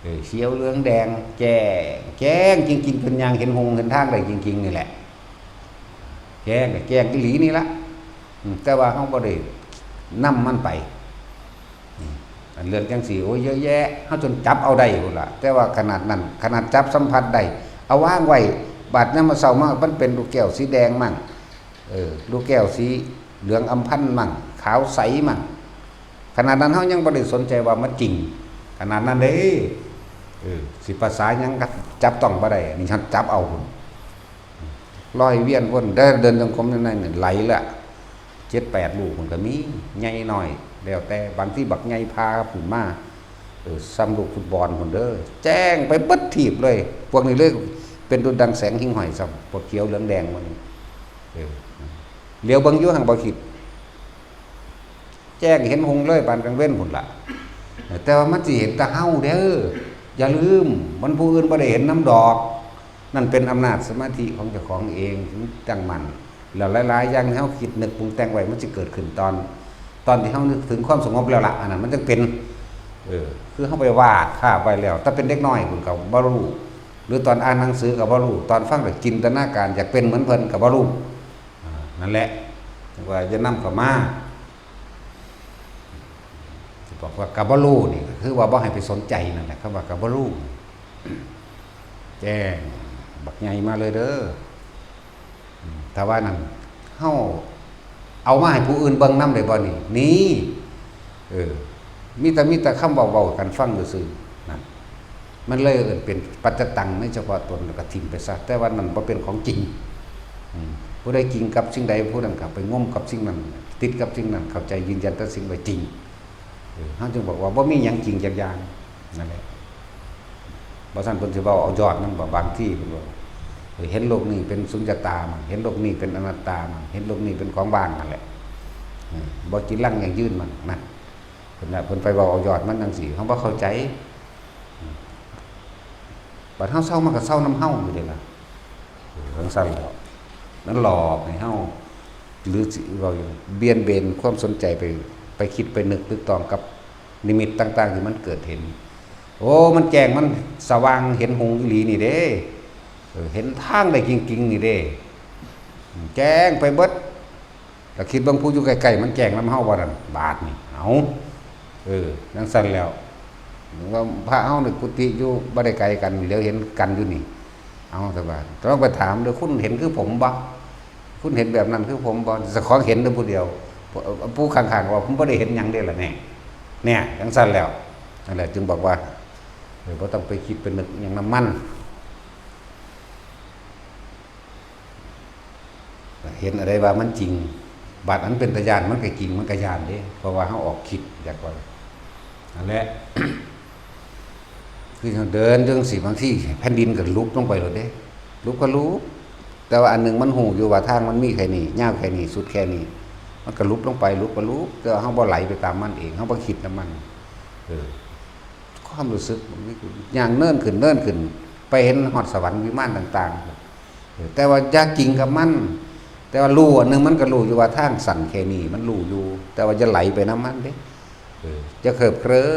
เออ เขียวเหลืองแดง แจ้ง แจ้งจริงๆ จนย่างเห็นหงเห็นทางได้จริงๆ นี่แหละ แจ้งก็แจ้งอีหลีนี่ละ อืม แต่ว่าเฮาบ่ได้นำมันไป อืม อันเรื่องจังซี่ โอ้ย เยอะแยะ เฮาจนจับเอาได้พุ้นล่ะ แต่ว่าขนาดนั้น ขนาดจับสัมผัสได้ เอาวางไว้ บาดยามมื้อเช้ามา มันเป็นลูกแก้วสีแดงมั่ง เออ ลูกแก้วสีเหลืองอำพันมั่ง ขาวใสมั่ง ขนาดนั้นเฮายังบ่ได้สนใจว่ามันจริง ขนาดนั้นเด้ เออ สิภาษาหยังก็จับต้องบ่ได้ อันนี้เฮาจับเอาพุ้น ลอยเวียนวน เดิน เดินจงกรมอยู่ในนี่ไหลละ เจ็ดแปดลูกมันก็มี ใหญ่น้อย แล้วแต่ บางทีบักใหญ่พาพุ้นมา เออ ส่ำลูกฟุตบอลพุ้นเด้อ แจ้งไปเบิดทีบเลย พวกนี้เลยเป็นดุจดังแสงหิ่งห้อยซ้ำ พวกเขียวเหลืองแดงพวกนี้ เออ เหลียวเบิ่งอยู่หั่นบ่คิด แจ้งเห็นหงเลยปานกลางเว็นพุ้นล่ะ แต่ว่ามันสิเห็นแต่เฮาเด้อ อย่าลืม มันผู้อื่นบ่ได้เห็นนำดอก นั่นเป็นอำนาจสมาธิของเจ้าของเอง ตั้งมั่น แล้วหลายๆอย่างที่เฮาคิดนึกปรุงแต่งไว้ มันสิเกิดขึ้นตอน ตอนที่เฮานึกถึงความสงบแล้วล่ะ อันนั้นมันจั่งเป็น เออ คือเฮาไปวาดภาพไว้แล้ว แต่เป็นเด็กน้อยพุ้นก็บ่ฮู้ หรือตอนอ่านหนังสือก็บ่ฮู้ ตอนฟังก็จินตนาการอยากเป็นเหมือนเพิ่นก็บ่ฮู้ อ่า นั่นแหละ ว่าอย่านำเข้ามา สิบอกว่าก็บ่ฮู้นี่ ก็คือว่าบ่ให้ไปสนใจนั่นแหละ คำว่าก็บ่ฮู้ แจ้งบักใหญ่มาเลยเด้อ อืม ถ้าว่านั่น เฮาเอามาให้ผู้อื่นเบิ่งนำได้บ่นี่ นี่ เออ มีแต่ มีแต่คำเว้าๆกันฟังซื่อๆ นั่น มันเลยเอิ้นเป็นปัจจตังในเฉพาะตน แล้วก็ถิ่มไปซะ แต่ว่านั่นบ่เป็นของจริง อืม ผู้ใดจริงกับสิ่งใด ผู้นั้นก็ไปงมกับสิ่งนั้น ติดกับสิ่งนั้น เข้าใจยืนยันแต่สิ่งใดจริง เออ เฮาจึงบอกว่าบ่มีหยังจริงจักอย่าง นั่นแหละ บ่ซั้นเพิ่นสิเว้าเอายอดมันบ่ บางทีเพิ่นว่า เออ เห็นโลกนี้เป็นสุญญตามัน เห็นโลกนี้เป็นอนัตตามัน เห็นโลกนี้เป็นของว่างนั่นแหละ เออ บ่จีรังยั่งยืนมัน นั่น เพิ่นน่ะ เพิ่นไปเว้าเอายอดมันจั่งซี้ เฮาบ่เข้าใจ อืม บัดเฮาเซามันก็เซานำเฮาอยู่เด้ล่ะ เออ จั่งซั้นแหล้ว มันหลอกให้เฮา หรือสิเว้าหยัง เบี่ยนเบนความสนใจไป ไปคิดไปนึกตึกตองกับนิมิตต่างๆที่มันเกิดเห็น โอ้ มันแจ้ง มันสว่าง เห็นหุงอีหลีนี่เด้ เออ เห็นทางได้จริงๆนี่เด้ แจ้งไปเบิด ก็คิดเบิ่งผู้อยู่ใกล้ๆมันแจ้งนำเฮาบ่นั่น บาดนี่ เอ้า เออ จั่งซั้นแหล้ว ว่าพระเฮานี่กุฏิอยู่บ่ได้ไกลกัน เหลียวเห็นกันอยู่นี่ เอาซะบาด ต้องไปถามเด้อ คุณเห็นคือผมบ่ คุณเห็นแบบนั้นคือผมบ่ เจ้าของเห็นเด้อผู้เดียว ผู้ข้างๆว่า ผมบ่ได้เห็นหยังเด้ล่ะแน่ เนี่ย จั่งซั้นแหล้ว นั่นแหละ จึงบอกว่า เออ บ่ต้องไปคิดไปนึกหยังนำมัน เห็นอะไรว่ามันจริง บาดอันเป็นตาย้านมันก็จริง มันก็ย้านเด้ เพราะว่าเฮาออกคิด อยากว่า นั่นแหละ คือเฮาเดินจั่งซี้ บางทีแผ่นดินก็หลุบลงไปโลดเด้ หลุบก็หลุบ แต่ว่าอันหนึ่งมันฮู้อยู่ว่าทางมันมีแค่นี้ ยาวแค่นี้ สุดแค่นี้ มันก็หลุบลงไป หลุบก็หลุบ แต่ว่าเฮาบ่ไหลไปตามมันเอง เฮาบ่คิดนำมัน เออ ความรู้สึกมันมี ย่างเนินขึ้น เนินขึ้น ไปเห็นฮอดสวรรค์วิมานต่างๆ เออ แต่ว่าอย่าจริงกับมัน แต่ว่ารู้อันหนึ่งมันก็รู้อยู่ว่าทางสั้นแค่นี้ มันรู้อยู่ แต่ว่าอย่าไหลไปนำมันเด้ เออ อย่าเคลิบเคลิ้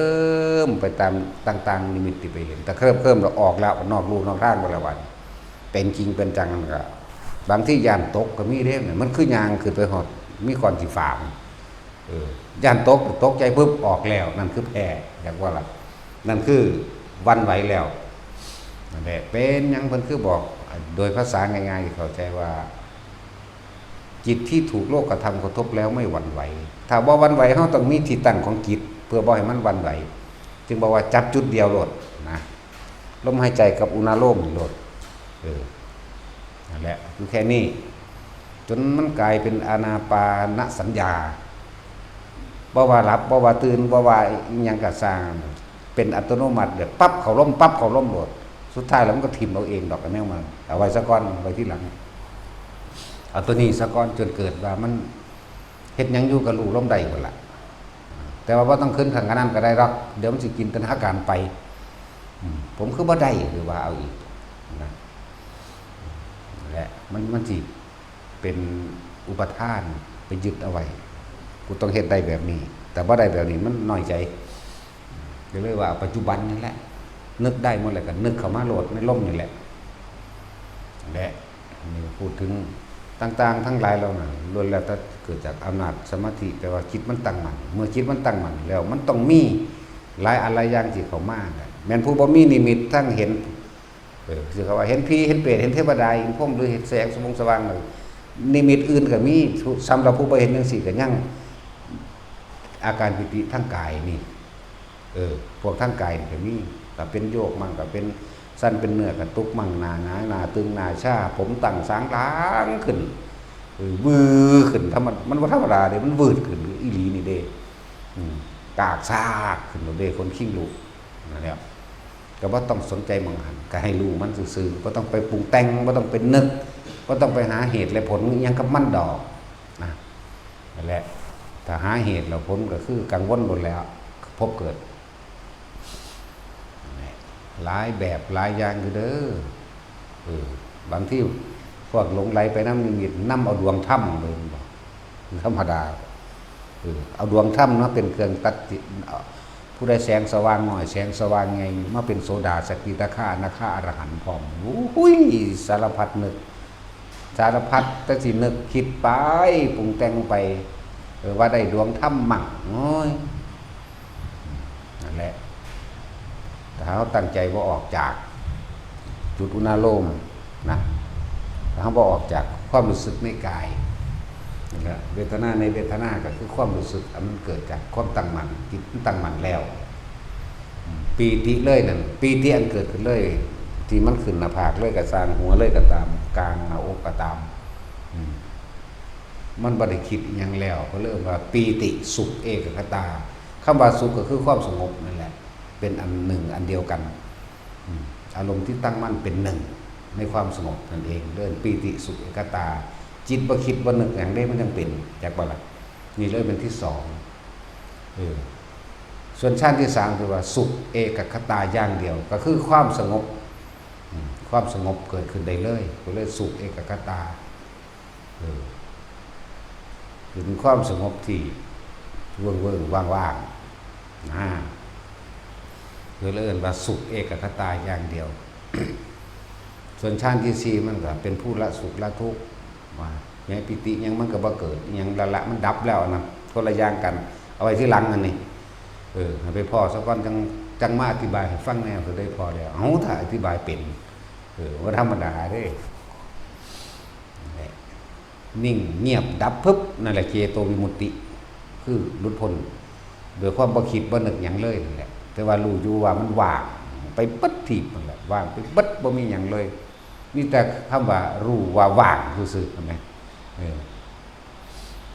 มไปตามต่างๆนิมิตที่ไปเห็น ถ้าเคลิบเคลิ้มแล้วออกแล้ว นอกลู่นอกทางไปแล้ว ว่าเป็นจริงเป็นจังนั่นก็ บางทีย้านตกก็มีเด้ มันคือย่างขึ้นไปฮอด มีก้อนสีฟ้า เออ ย้านตก ตกใจปุ๊บ ออกแล้ว นั่นคือแพ้ อยากว่าล่ะ นั่นคือหวั่นไหวแล้ว นั่นแหละ เป็นหยังเพิ่นคือบอก โดยภาษาง่ายๆที่เข้าใจว่า จิตที่ถูกโลกธรรมกระทบแล้วไม่หวั่นไหว ถ้าบ่หวั่นไหว เฮาต้องมีที่ตั้งของจิต เพื่อบ่ให้มันหวั่นไหว จึงบอกว่าจับจุดเดียวโลดนะ ลมหายใจกับอุณาโลมนี่โลด เออ นั่นแหละ อยู่แค่นี้ จนมันกลายเป็นอานาปานสัญญา บ่ว่าหลับ บ่ว่าตื่น บ่ว่าอิหยังก็ซ่าง เป็นอัตโนมัติ แบบปั๊บเข้าลม ปั๊บเข้าลมโลด สุดท้ายแล้วมันก็ถิ่มเอาเองดอก อันแนวมัน เอาไว้ซะก่อน ไว้ทีหลัง เอาตัวนี้ซะก่อน จนเกิดว่ามันเฮ็ดหยังอยู่ก็รู้ลมได้พุ่นล่ะ แต่ว่าบ่ต้องขึ้นขั้นขนาดนั้นก็ได้ดอก เดี๋ยวมันสิจินตนาการไป อืม ผมคือบ่ได้ หรือว่าเอาอีกนะ และมัน มันสิเป็นอุปาทาน ไปยึดเอาไว้ กูต้องเฮ็ดได้แบบนี้ แต่บ่ได้แบบนี้มันน้อยใจ ก็เลยว่าปัจจุบันนี่แหละ นึกได้เมื่อไหร่ก็นึกเข้ามาโลดในลมนี่แหละ และนี่พูดถึงต่างๆทั้งหลายเหล่านั้น ล้วนแล้วแต่เกิดจากอำนาจสมาธิ แปลว่าจิตมันตั้งมั่น เมื่อจิตมันตั้งมั่นแล้ว มันต้องมีหลายอันหลายอย่างที่เข้ามาน่ะ แม่นผู้บ่มีนิมิตทั้งเห็น เออ คือเขาว่าเห็นผี เห็นเปรต เห็นเทวดา เห็นพรหม หรือเห็นแสงสว่างสว่างเลย นิมิตอื่นก็มี สำหรับผู้บ่เห็นจั่งซี้ก็ยัง อาการปีติทางกายนี่ เออ พวกทางกายนี่ก็มี ก็เป็นโยกมั่ง ก็เป็นสั่น เป็นเนื้อกระตุกมั่ง หน้าหงาย หน้าตึง หน้าชา ผมตั้งสางหลังขึ้น เออ วือขึ้น ธรรมดา มันบ่ธรรมดาเด้ มันวืดขึ้นอีหลีนี่เด้ อืม กากซากขึ้นโลดเด้ คนคิงลุก นั่นแหละ ก็บ่ต้องสนใจหม่องหั้น ก็ให้รู้มันซื่อๆ บ่ต้องไปปรุงแต่ง บ่ต้องไปนึก บ่ต้องไปหาเหตุและผลอิหยังกับมันดอก นะ นั่นแหละ ถ้าหาเหตุแล้วผลก็คือกังวลโลดแล้ว พบเกิด หลายแบบหลายอย่างอยู่เด้อ เออ บางทีพวกหลงไหลไปนำนิมิต นำเอาดวงธรรมเลย บ่ธรรมดา เออ เอาดวงธรรมเนาะเป็นเครื่องตัดสิน เอ่อ ผู้ใดแสงสว่างน้อย แสงสว่างใหญ่ มาเป็นโสดา สกิทาคา อนาคา อรหันต์พร้อม โอ้ย สารพัดนึก สารพัดแต่สินึกคิดไป ปรุงแต่งไป เออ ว่าได้ดวงธรรมมั่ง โอ้ย นั่นแหละ ถ้าเฮาตั้งใจบ่ออกจากจุดอุณาโลมนะ ถ้าเฮาบ่ออกจากความรู้สึกในกาย นั่นแหละ เวทนาในเวทนาก็คือความรู้สึกอันมันเกิดจากความตั้งมั่น จิตมันตั้งมั่นแล้ว ปีติเลยนั่น ปีติอันเกิดขึ้นเลย ที่มันขึ้นหน้าผากเลยก็ซ่าง หัวเลยก็ตาม กลางหน้าอกก็ตาม อืม มันบ่ได้คิดอิหยังแล้ว ก็เลยว่าปีติสุขเอกัคคตา คำว่าสุขก็คือความสงบนั่นแหละ เป็นอันหนึ่งอันเดียวกัน อืม อารมณ์ที่ตั้งมั่นเป็นหนึ่งในความสงบนั่นเอง เอิ้นปีติสุขเอกัคคตา จิตบ่คิดบ่นึกหยังเด้ มันจั่งเป็น จักบ่ล่ะ นี่เลยเป็นที่สอง เออ ส่วนฌานที่สามคือว่าสุขเอกัคคตาอย่างเดียว ก็คือความสงบ อืม ความสงบเกิดขึ้นได้เลย ก็เลยสุขเอกัคคตา เออ เป็นความสงบที่เวิ้งๆ ว่างๆ นะ ก็เลยเอิ้นว่าสุขเอกัคคตาอย่างเดียว ส่วนฌานที่สี่มันก็เป็นผู้ละสุขละทุกข์ ว่า แม้ปีติหยังมันก็บ่เกิด อิหยังละละมันดับแล้วอันนั้น คนละอย่างกัน เอาไว้ทีหลังอันนี้ เออ ให้ไปพ้อซะก่อน จั่ง จั่งมาอธิบายให้ฟังแนว ก็ได้พ้อแล้ว เอ้า ถ้าอธิบายเป็น เออ บ่ธรรมดาเด้ นั่นแหละ นิ่งเงียบดับปึ๊บ นั่นแหละเจโตวิมุตติ คือหลุดพ้น โดยความบ่คิดบ่นึกหยังเลยนั่นแหละ แต่ว่ารู้อยู่ว่ามันว่างไปเบิดทีบนั่นแหละ ว่างไปเบิด บ่มีหยังเลย มีแต่คำว่ารู้ว่าว่างซื่อๆ เห็นไหม เออ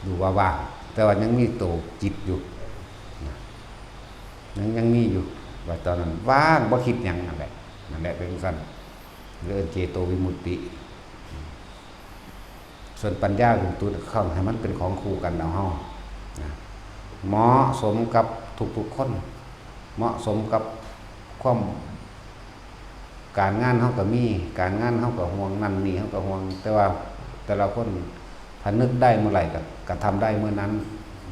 รู้ว่าว่าง แต่ว่ายังมีโตจิตอยู่นะ ยัง ยังมีอยู่ ว่าตอนนั้นว่างบ่คิดหยังนั่นแหละ นั่นแหละเป็นจั่งซั้น เรียกเจโตวิมุตติ ส่วนปัญญาวิมุตติเข้าให้มันเป็นของคู่กันเอาเฮานะ เหมาะสมกับทุกๆ คน เหมาะสมกับความ การงานเฮาก็มี การงานเฮาก็ห่วง นั่นนี่เฮาก็ห่วง แต่ว่าแต่ละคนถ้านึกได้เมื่อไหร่ก็ ก็ทำได้เมื่อนั้น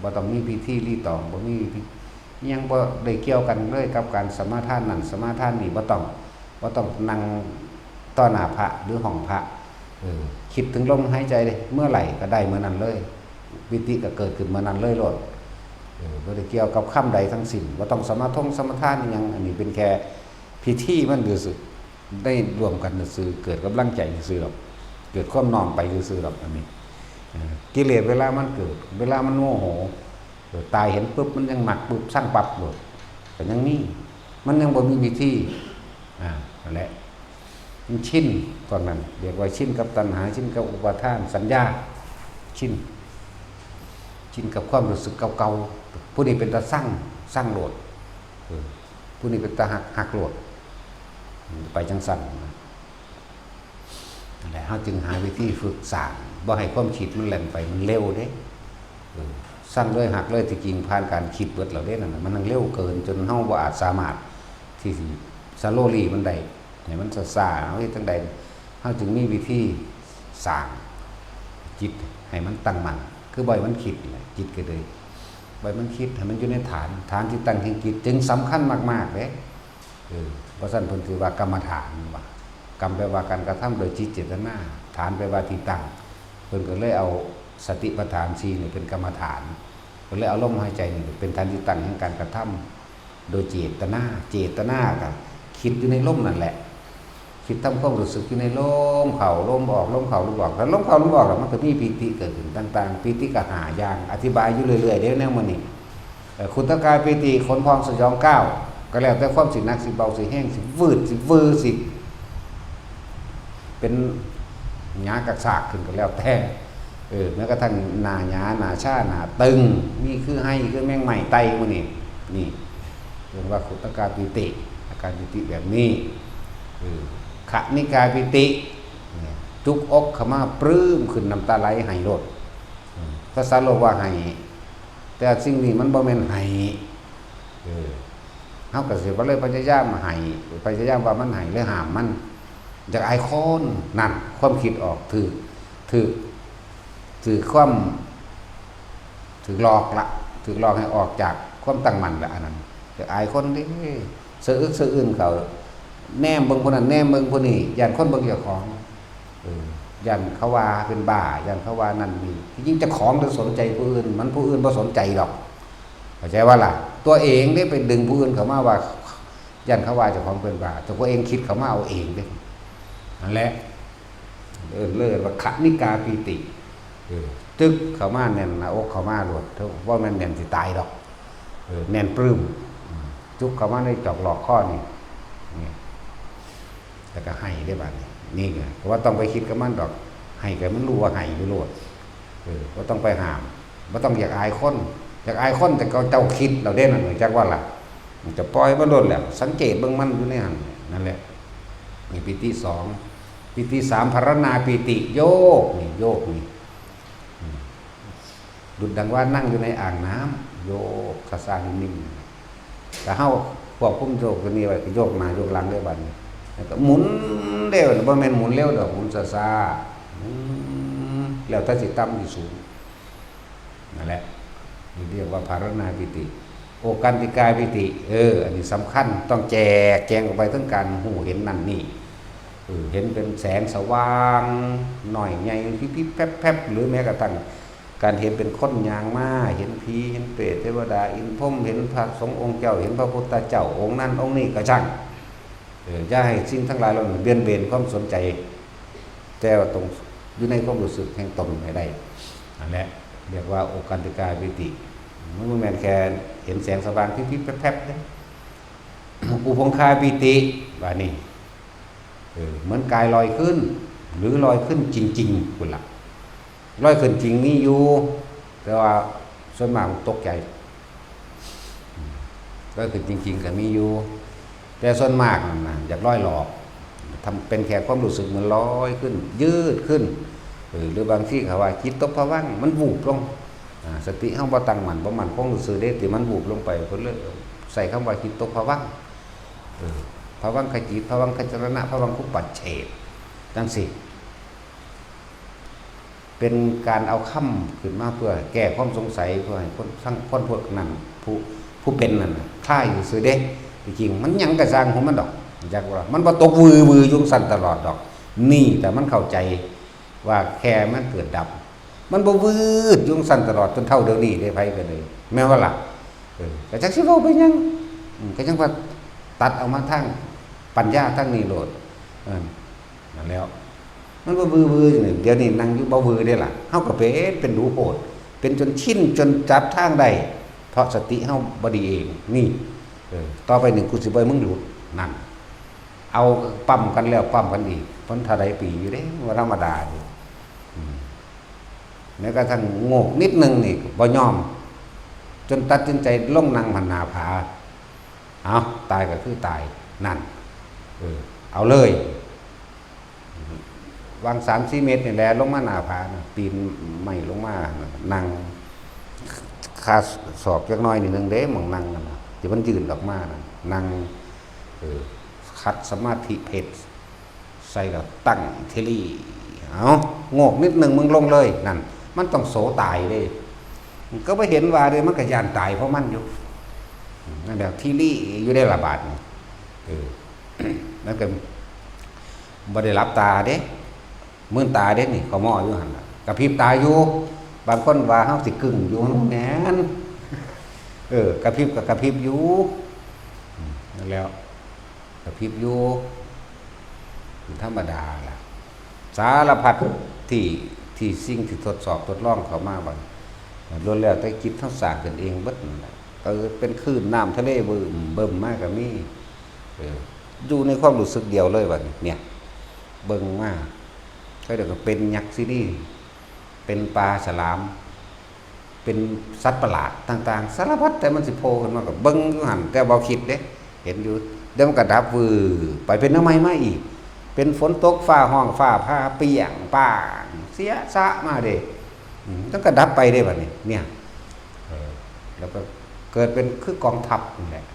บ่ต้องมีพิธีรีตอง บ่มีพิ ยังบ่ได้เกี่ยวกันเลยกับการสมาทานนั่นสมาทานนี่ บ่ต้อง บ่ต้องนั่งต่อหน้าพระหรือห้องพระ เออ คิดถึงลมหายใจเลย เมื่อไหร่ก็ได้เมื่อนั้นเลย ปีติก็เกิดขึ้นเมื่อนั้นเลยโลด เออ บ่ได้เกี่ยวกับคำใดทั้งสิ้น บ่ต้องสมาทงสมาทานอิหยัง อันนี้เป็นแค่พิธีมันซื่อๆ ได้ร่วมกันซื่อๆ เกิดกำลังใจซื่อๆ ดอก เกิดความน้อมไปซื่อๆ ดอก อันนี้ เออ กิเลสเวลามันเกิด เวลามันโมโห เออ ตายเห็นปุ๊บ มันยังมักปุ๊บ ซังปั๊บโลด ก็ยังมี มันยังบ่มีพิธี อ่า นั่นแหละ มันชิน ตอนนั้น เรียกว่าชินกับตัณหา ชินกับอุปาทาน สัญญา ชิน ชินกับความรู้สึกเก่าๆ ผู้นี้เป็นตาซัง ซังโลด เออ ผู้นี้เป็นตาฮัก ฮักโลด ไปจั่งซั้นนะ นั่นแหละ เฮาจึงหาวิธีฝึกสร้าง บ่ให้ความคิดมันแล่นไป มันเร็วเด้ เออ ซังเลยฮักเลย ที่จริงผ่านการคิดเบิดแล้วเด้นั่นน่ะ มันยังเร็วเกินจนเฮาบ่อาจสามารถที่สิ slowly มันได้ ให้มันช้าๆ เฮาเฮ็ดจั่งใด เฮาจึงมีวิธีสร้างจิตให้มันตั้งมั่น คือบ่ให้มันคิดนี่แหละ จิตก็เลย บ่ให้มันคิด ให้มันอยู่ในฐาน ฐานที่ตั้งแห่งจิต จึงสำคัญมากๆ เด้ เออ เพราะฉะนั้นเพิ่นถือว่ากรรมฐานว่ะ กรรมแปลว่าการกระทำโดยจิตเจตนา ฐานแปลว่าที่ตั้ง เพิ่นก็เลยเอาสติปัฏฐานสี่นี่เป็นกรรมฐาน เพิ่นเลยเอาลมหายใจนี่เป็นฐานที่ตั้งแห่งการกระทำโดยเจตนา เจตนาก็คิดอยู่ในลมนั่นแหละ คิดทำความรู้สึกอยู่ในลมเข้าลมออก ลมเข้าลมออก แล้วลมเข้าลมออกแล้วมันก็มีปีติเกิดขึ้นต่างๆ ปีติก็ห้าอย่าง อธิบายอยู่เรื่อยๆ เด้แนวมื้อนี้ เอ่อ ขุตกายปีติ ขนพองสยองก้าว ก็แล้วแต่ความสิหนักสิเบาสิแห้งสิวืดสิวือสิ เป็นหยากากซากขึ้นก็แล้วแต่ เออ แม้กระทั่งหน้าหยา หน้าชา หน้าตึง มีคือไฮคือแมงไม้ไต่หมู่นี่ นี่ เรียกว่าขุตกายปีติ อาการปีติแบบนี้ เออ ขณิกายปีติ เนี่ย จุกอกเข้ามาปลื้มขึ้น น้ำตาไหลไห้โลด เออ ภาษาโลกว่าไห้ แต่สิ่งนี้มันบ่แม่นไห้ เออ เฮาก็สิบ่เลยพยายามไห้ พยายามว่ามันไห้ หรือห้ามมัน อยากอายคน นั่น ความคิดออก ถืก ถืก ถืกความ ถืกหลอกละ ถืกหลอกให้ออกจากความตั้งมั่นละ อันนั้น อยากอายคนเด้ สะอึกสะอื้นเขา แนมเบิ่งผู้นั้น แนมเบิ่งผู้นี้ ย้านคนเบิ่งเจ้าของ เออ ย้านเขาว่าเป็นบ้า ย้านเขาว่านั่นนี่ ที่จริงเจ้าของต้องสนใจผู้อื่น มันผู้อื่นบ่สนใจดอก เข้าใจว่าล่ะ ตัวเองเด้ไปดึงผู้อื่นเข้ามาว่า ย้านเขาว่าเจ้าของเป็นบ้า ตัวเองคิดเข้ามาเอาเองเด้ นั่นแหละ เอิ้นเลยว่าขณิกาปีติ เออ จึกเข้ามาแน่นหน้าอกเข้ามาโลด ว่าแม่นแน่นสิตายดอก เออ แน่นปลื้ม จุกเข้ามาในจอกหลอกข้อนี่ นี่ แล้วก็ไห้ได้บัดนี้ นี่ไง เพราะว่าต้องไปคิดกับมันดอก ไห้ก็มันรู้ว่าไห้อยู่โลด เออ บ่ต้องไปห้าม บ่ต้องอยากอายคน อยากอายคนแต่เขาเจ้าคิดแล้วเด้นั่น จักว่าล่ะ มันจะปล่อยมันโลดแหละ สังเกตเบิ่งมันอยู่ในหั่น นั่นแหละ นี่ปีติสอง ปีติสาม ภาวนาปีติ โยกนี่ โยกนี่ อืม ดุจดังว่านั่งอยู่ในอ่างน้ำ โยกช้าๆ นิ่งๆ แต่เฮาควบคุมโยกตัวนี้ไว้ ก็โยกหน้าโยกหลังได้บัดนี้ แล้วก็หมุนเร็ว บ่แม่นหมุนเร็วดอก หมุนช้าๆ อืม แล้วแต่สิต่ำสิสูง นั่นแหละ นี่เรียกว่าภาวนาปีติ โอกันติกาปีติ เออ อันนี้สำคัญ ต้องแจกแจงออกไปถึงการรู้เห็นนั่นนี่ เออ เห็นเป็นแสงสว่าง น้อยใหญ่ พิบๆ แพรบๆ หรือแม้กระทั่งการเห็นเป็นคนย่างมา เห็นผี เห็นเปรต เทวดา อินทร์พรหม เห็นพระสงฆ์องค์เจ้า เห็นพระพุทธเจ้าองค์นั้นองค์นี้ก็ช่าง เออ อย่าให้สิ่งทั้งหลายเหล่านั้นเบี่ยงเบนความสนใจ แต่ว่าต้องอยู่ในความรู้สึกแห่งตนให้ได้ นั่นแหละ เรียกว่าโอกันติกาปีติ มันบ่แม่นแค่เห็นแสงสว่างพิบๆ แพรบๆ เด้ อุพงคาปีติ ว่านี่ เออ เหมือนกายลอยขึ้น หรือลอยขึ้นจริงๆ พุ้นล่ะ ลอยขึ้นจริงมีอยู่ แต่ว่าส่วนมากมันตกใจ ลอยขึ้นจริงๆ ก็มีอยู่ แต่ส่วนมากนั่นน่ะ อยากลอยหลอก ทำเป็นแค่ความรู้สึกเหมือนลอยขึ้น ยืดขึ้น เออ หรือบางทีเขาว่าจิตตกผวังค์ มันวูบลง อ่า สติเฮาบ่ตั้งมั่น บ่มั่นคงซื่อๆ เด้ ที่มันวูบลงไป เพิ่นเลยใช้คำว่าจิตตกผวังค์ เออ ผวังคจิต ผวังคจรณะ ผวังคุปปัจเฉท จั่งซี้ เป็นการเอาคำขึ้นมาเพื่อแก้ความสงสัย เพื่อให้คนทั้งคนพวกนั้น ผู้ ผู้เป็นนั่นน่ะ คลายซื่อๆ เด้ ที่จริงมันหยังก็ซ่างของมันดอก จักว่า มันบ่ตกวือๆ อยู่ซั่นตลอดดอก นี่แต่มันเข้าใจว่าแค่มันเกิดดับ มันบ่วืดอยู่ซั่นตลอดจนเท่าเดี๋ยวนี้เด้ ไผก็เลย แม่นบ่ล่ะ เออ ก็จักสิเว้าไปหยัง อืม ก็จังว่าตัดเอามาทางปัญญาทางนี้โลด เออ นั่นแหล้ว มันบ่วือๆ อยู่นี่ เดี๋ยวนี้นั่งอยู่บ่วือเด้ล่ะ เฮาก็เป็น เป็นดูโพด เป็นจนชิน จนจับทางได้ เพราะสติเฮาบ่ดีเอง นี่ เออ ต่อไปนี่กูสิบ่ให้มึงหลุด นั่น เอาปั๊มกันแล้วปั๊มกันอีก มันเท่าใดปีอยู่เด้ บ่ธรรมดาเด้ อืม แม้กระทั่งโงกนิดนึงนี่บ่ยอม จนตัดสินใจลงนั่งหันหน้าผา เอา ตายก็คือตาย นั่น เออ เอาเลย วางสามสี่เมตรนี่แหละ ลงมาหน้าผาน่ะ ปีนไม้ลงมาน่ะ นั่ง คาศอกจักหน่อยนิดนึงเด้ หม่องนั่งนั่นน่ะ ที่มันยื่นออกมาน่ะ นั่ง เออ ขัดสมาธิเพชร ใส่แล้วตั้งทีหลี เอา โงกนิดนึงมึงลงเลย นั่น มันต้องโสตายเด้ ก็บ่เห็นว่าเด้ มันก็ย้านตายเพราะมันอยู่ นั่นแหละ ทีหลีอยู่ได้ละบาดนี่ เออ มันก็บ่ได้หลับตาเด้ มืนตาเด้นี่ เขาหม้ออยู่หั่นน่ะ กระพริบตาอยู่ บางคนว่าเฮาสิกึ่งอยู่ แม่น เออ กระพริบก็กระพริบอยู่ อืม นั่นแหล้ว กระพริบอยู่ เป็นธรรมดาล่ะ สารพัดที่ ที่สิ่งที่ทดสอบทดลองเข้ามาบัด ล้วนแล้วแต่จิตเฮาสร้างขึ้นเองเบิดนั่นแหละ เออ เป็นคลื่นน้ำทะเลบึ้มเบิ่มมาก็มี เออ อยู่ในความรู้สึกเดียวเลยบัดนี้ เนี่ย เบิ่งมา ก็เดี๋ยวก็เป็นยักษ์ซินี เป็นปลาฉลาม เป็นสัตว์ประหลาดต่างๆ สารพัดแต่มันสิโผล่ขึ้นมาก็เบิ่งอยู่หั่น แต่บ่คิดเด้ เห็นอยู่ เดี๋ยวมันก็ดับวืบไป เป็นแนวใหม่มาอีก เป็นฝนตกฟ้าฮ้องฟ้าผ่าเปรี้ยงป้าง เสียสะมาเด้ อืม มันก็ดับไปเด้บัดนี้ เนี่ย เออ แล้วก็เกิดเป็นคือกองทัพนั่นแหละ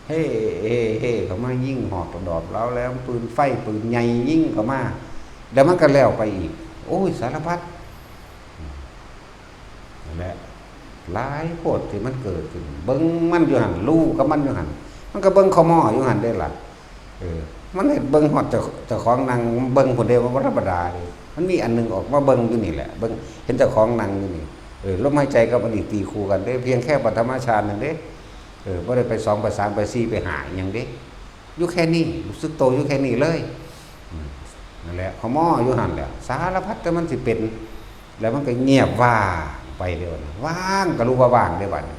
เฮ่ เฮ่ เฮ่ เข้ามายิงหอกดอกเหลาแหลม ปืนไฟปืนใหญ่ยิงเข้ามา แล้วมันก็แล้วไปอีก โอ้ย สารพัด อืม นั่นแหละ หลายโพดที่มันเกิดขึ้น เบิ่งมันอยู่หั่น ลู่กับมันอยู่หั่น มันก็เบิ่งขม่ออยู่หั่นเด้ล่ะ เออ มันเห็นเบิ่งฮอดเจ้า เจ้าของนั่งเบิ่งพุ้นเด้ ว่าบ่ธรรมดาเด้ มันมีอันหนึ่งออกมาเบิ่งอยู่นี่แหละ เบิ่ง เห็นเจ้าของนั่งอยู่นี่ เออ ลมหายใจกับอันนี้ตีคู่กันเด้ เพียงแค่ปฐมฌานนั่นเด้ เออ บ่ได้ไปสอง ไปสาม ไปสี่ ไปห้าอิหยังเด้ อยู่แค่นี้ รู้สึกโตอยู่แค่นี้เลย อืม นั่นแหละ ขม่ออยู่หั่นแหละ สารพัดแต่มันสิเป็น แล้วมันก็เงียบว่างไปเด้บัดนี้ ว่างก็รู้ว่าว่างเด้บัดนี้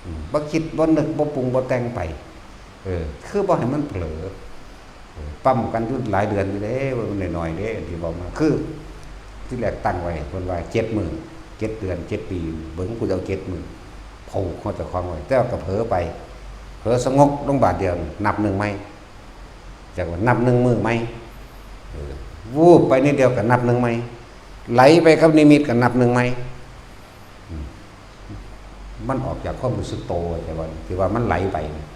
อืม บ่คิดบ่นึกบ่ปรุงบ่แต่งไป เออ คือบ่ให้มันเผลอ เออ ปั๊มกันอยู่หลายเดือนอยู่เด้ ว่ามันน้อยๆเด้ ที่บอกมา คือ ที่แรกตั้งไว้เพิ่นว่าเจ็ดมื้อ เจ็ดเดือน เจ็ดปี เบิ่งกูจะเอาเจ็ดมื้อ ผูกหัวเจ้าของไว้ แต่ว่าก็เผลอไป เผลอสงบลงบาดเดียว นับหนึ่งใหม่ จากว่านับหนึ่งมื้อใหม่ เออ วูบไปนิดเดียวก็นับหนึ่งใหม่ ไหลไปกับนิมิตก็นับหนึ่งใหม่ อืม มันออกจากความรู้สึกโต แต่ว่า ที่ว่ามันไหลไปเนี่ย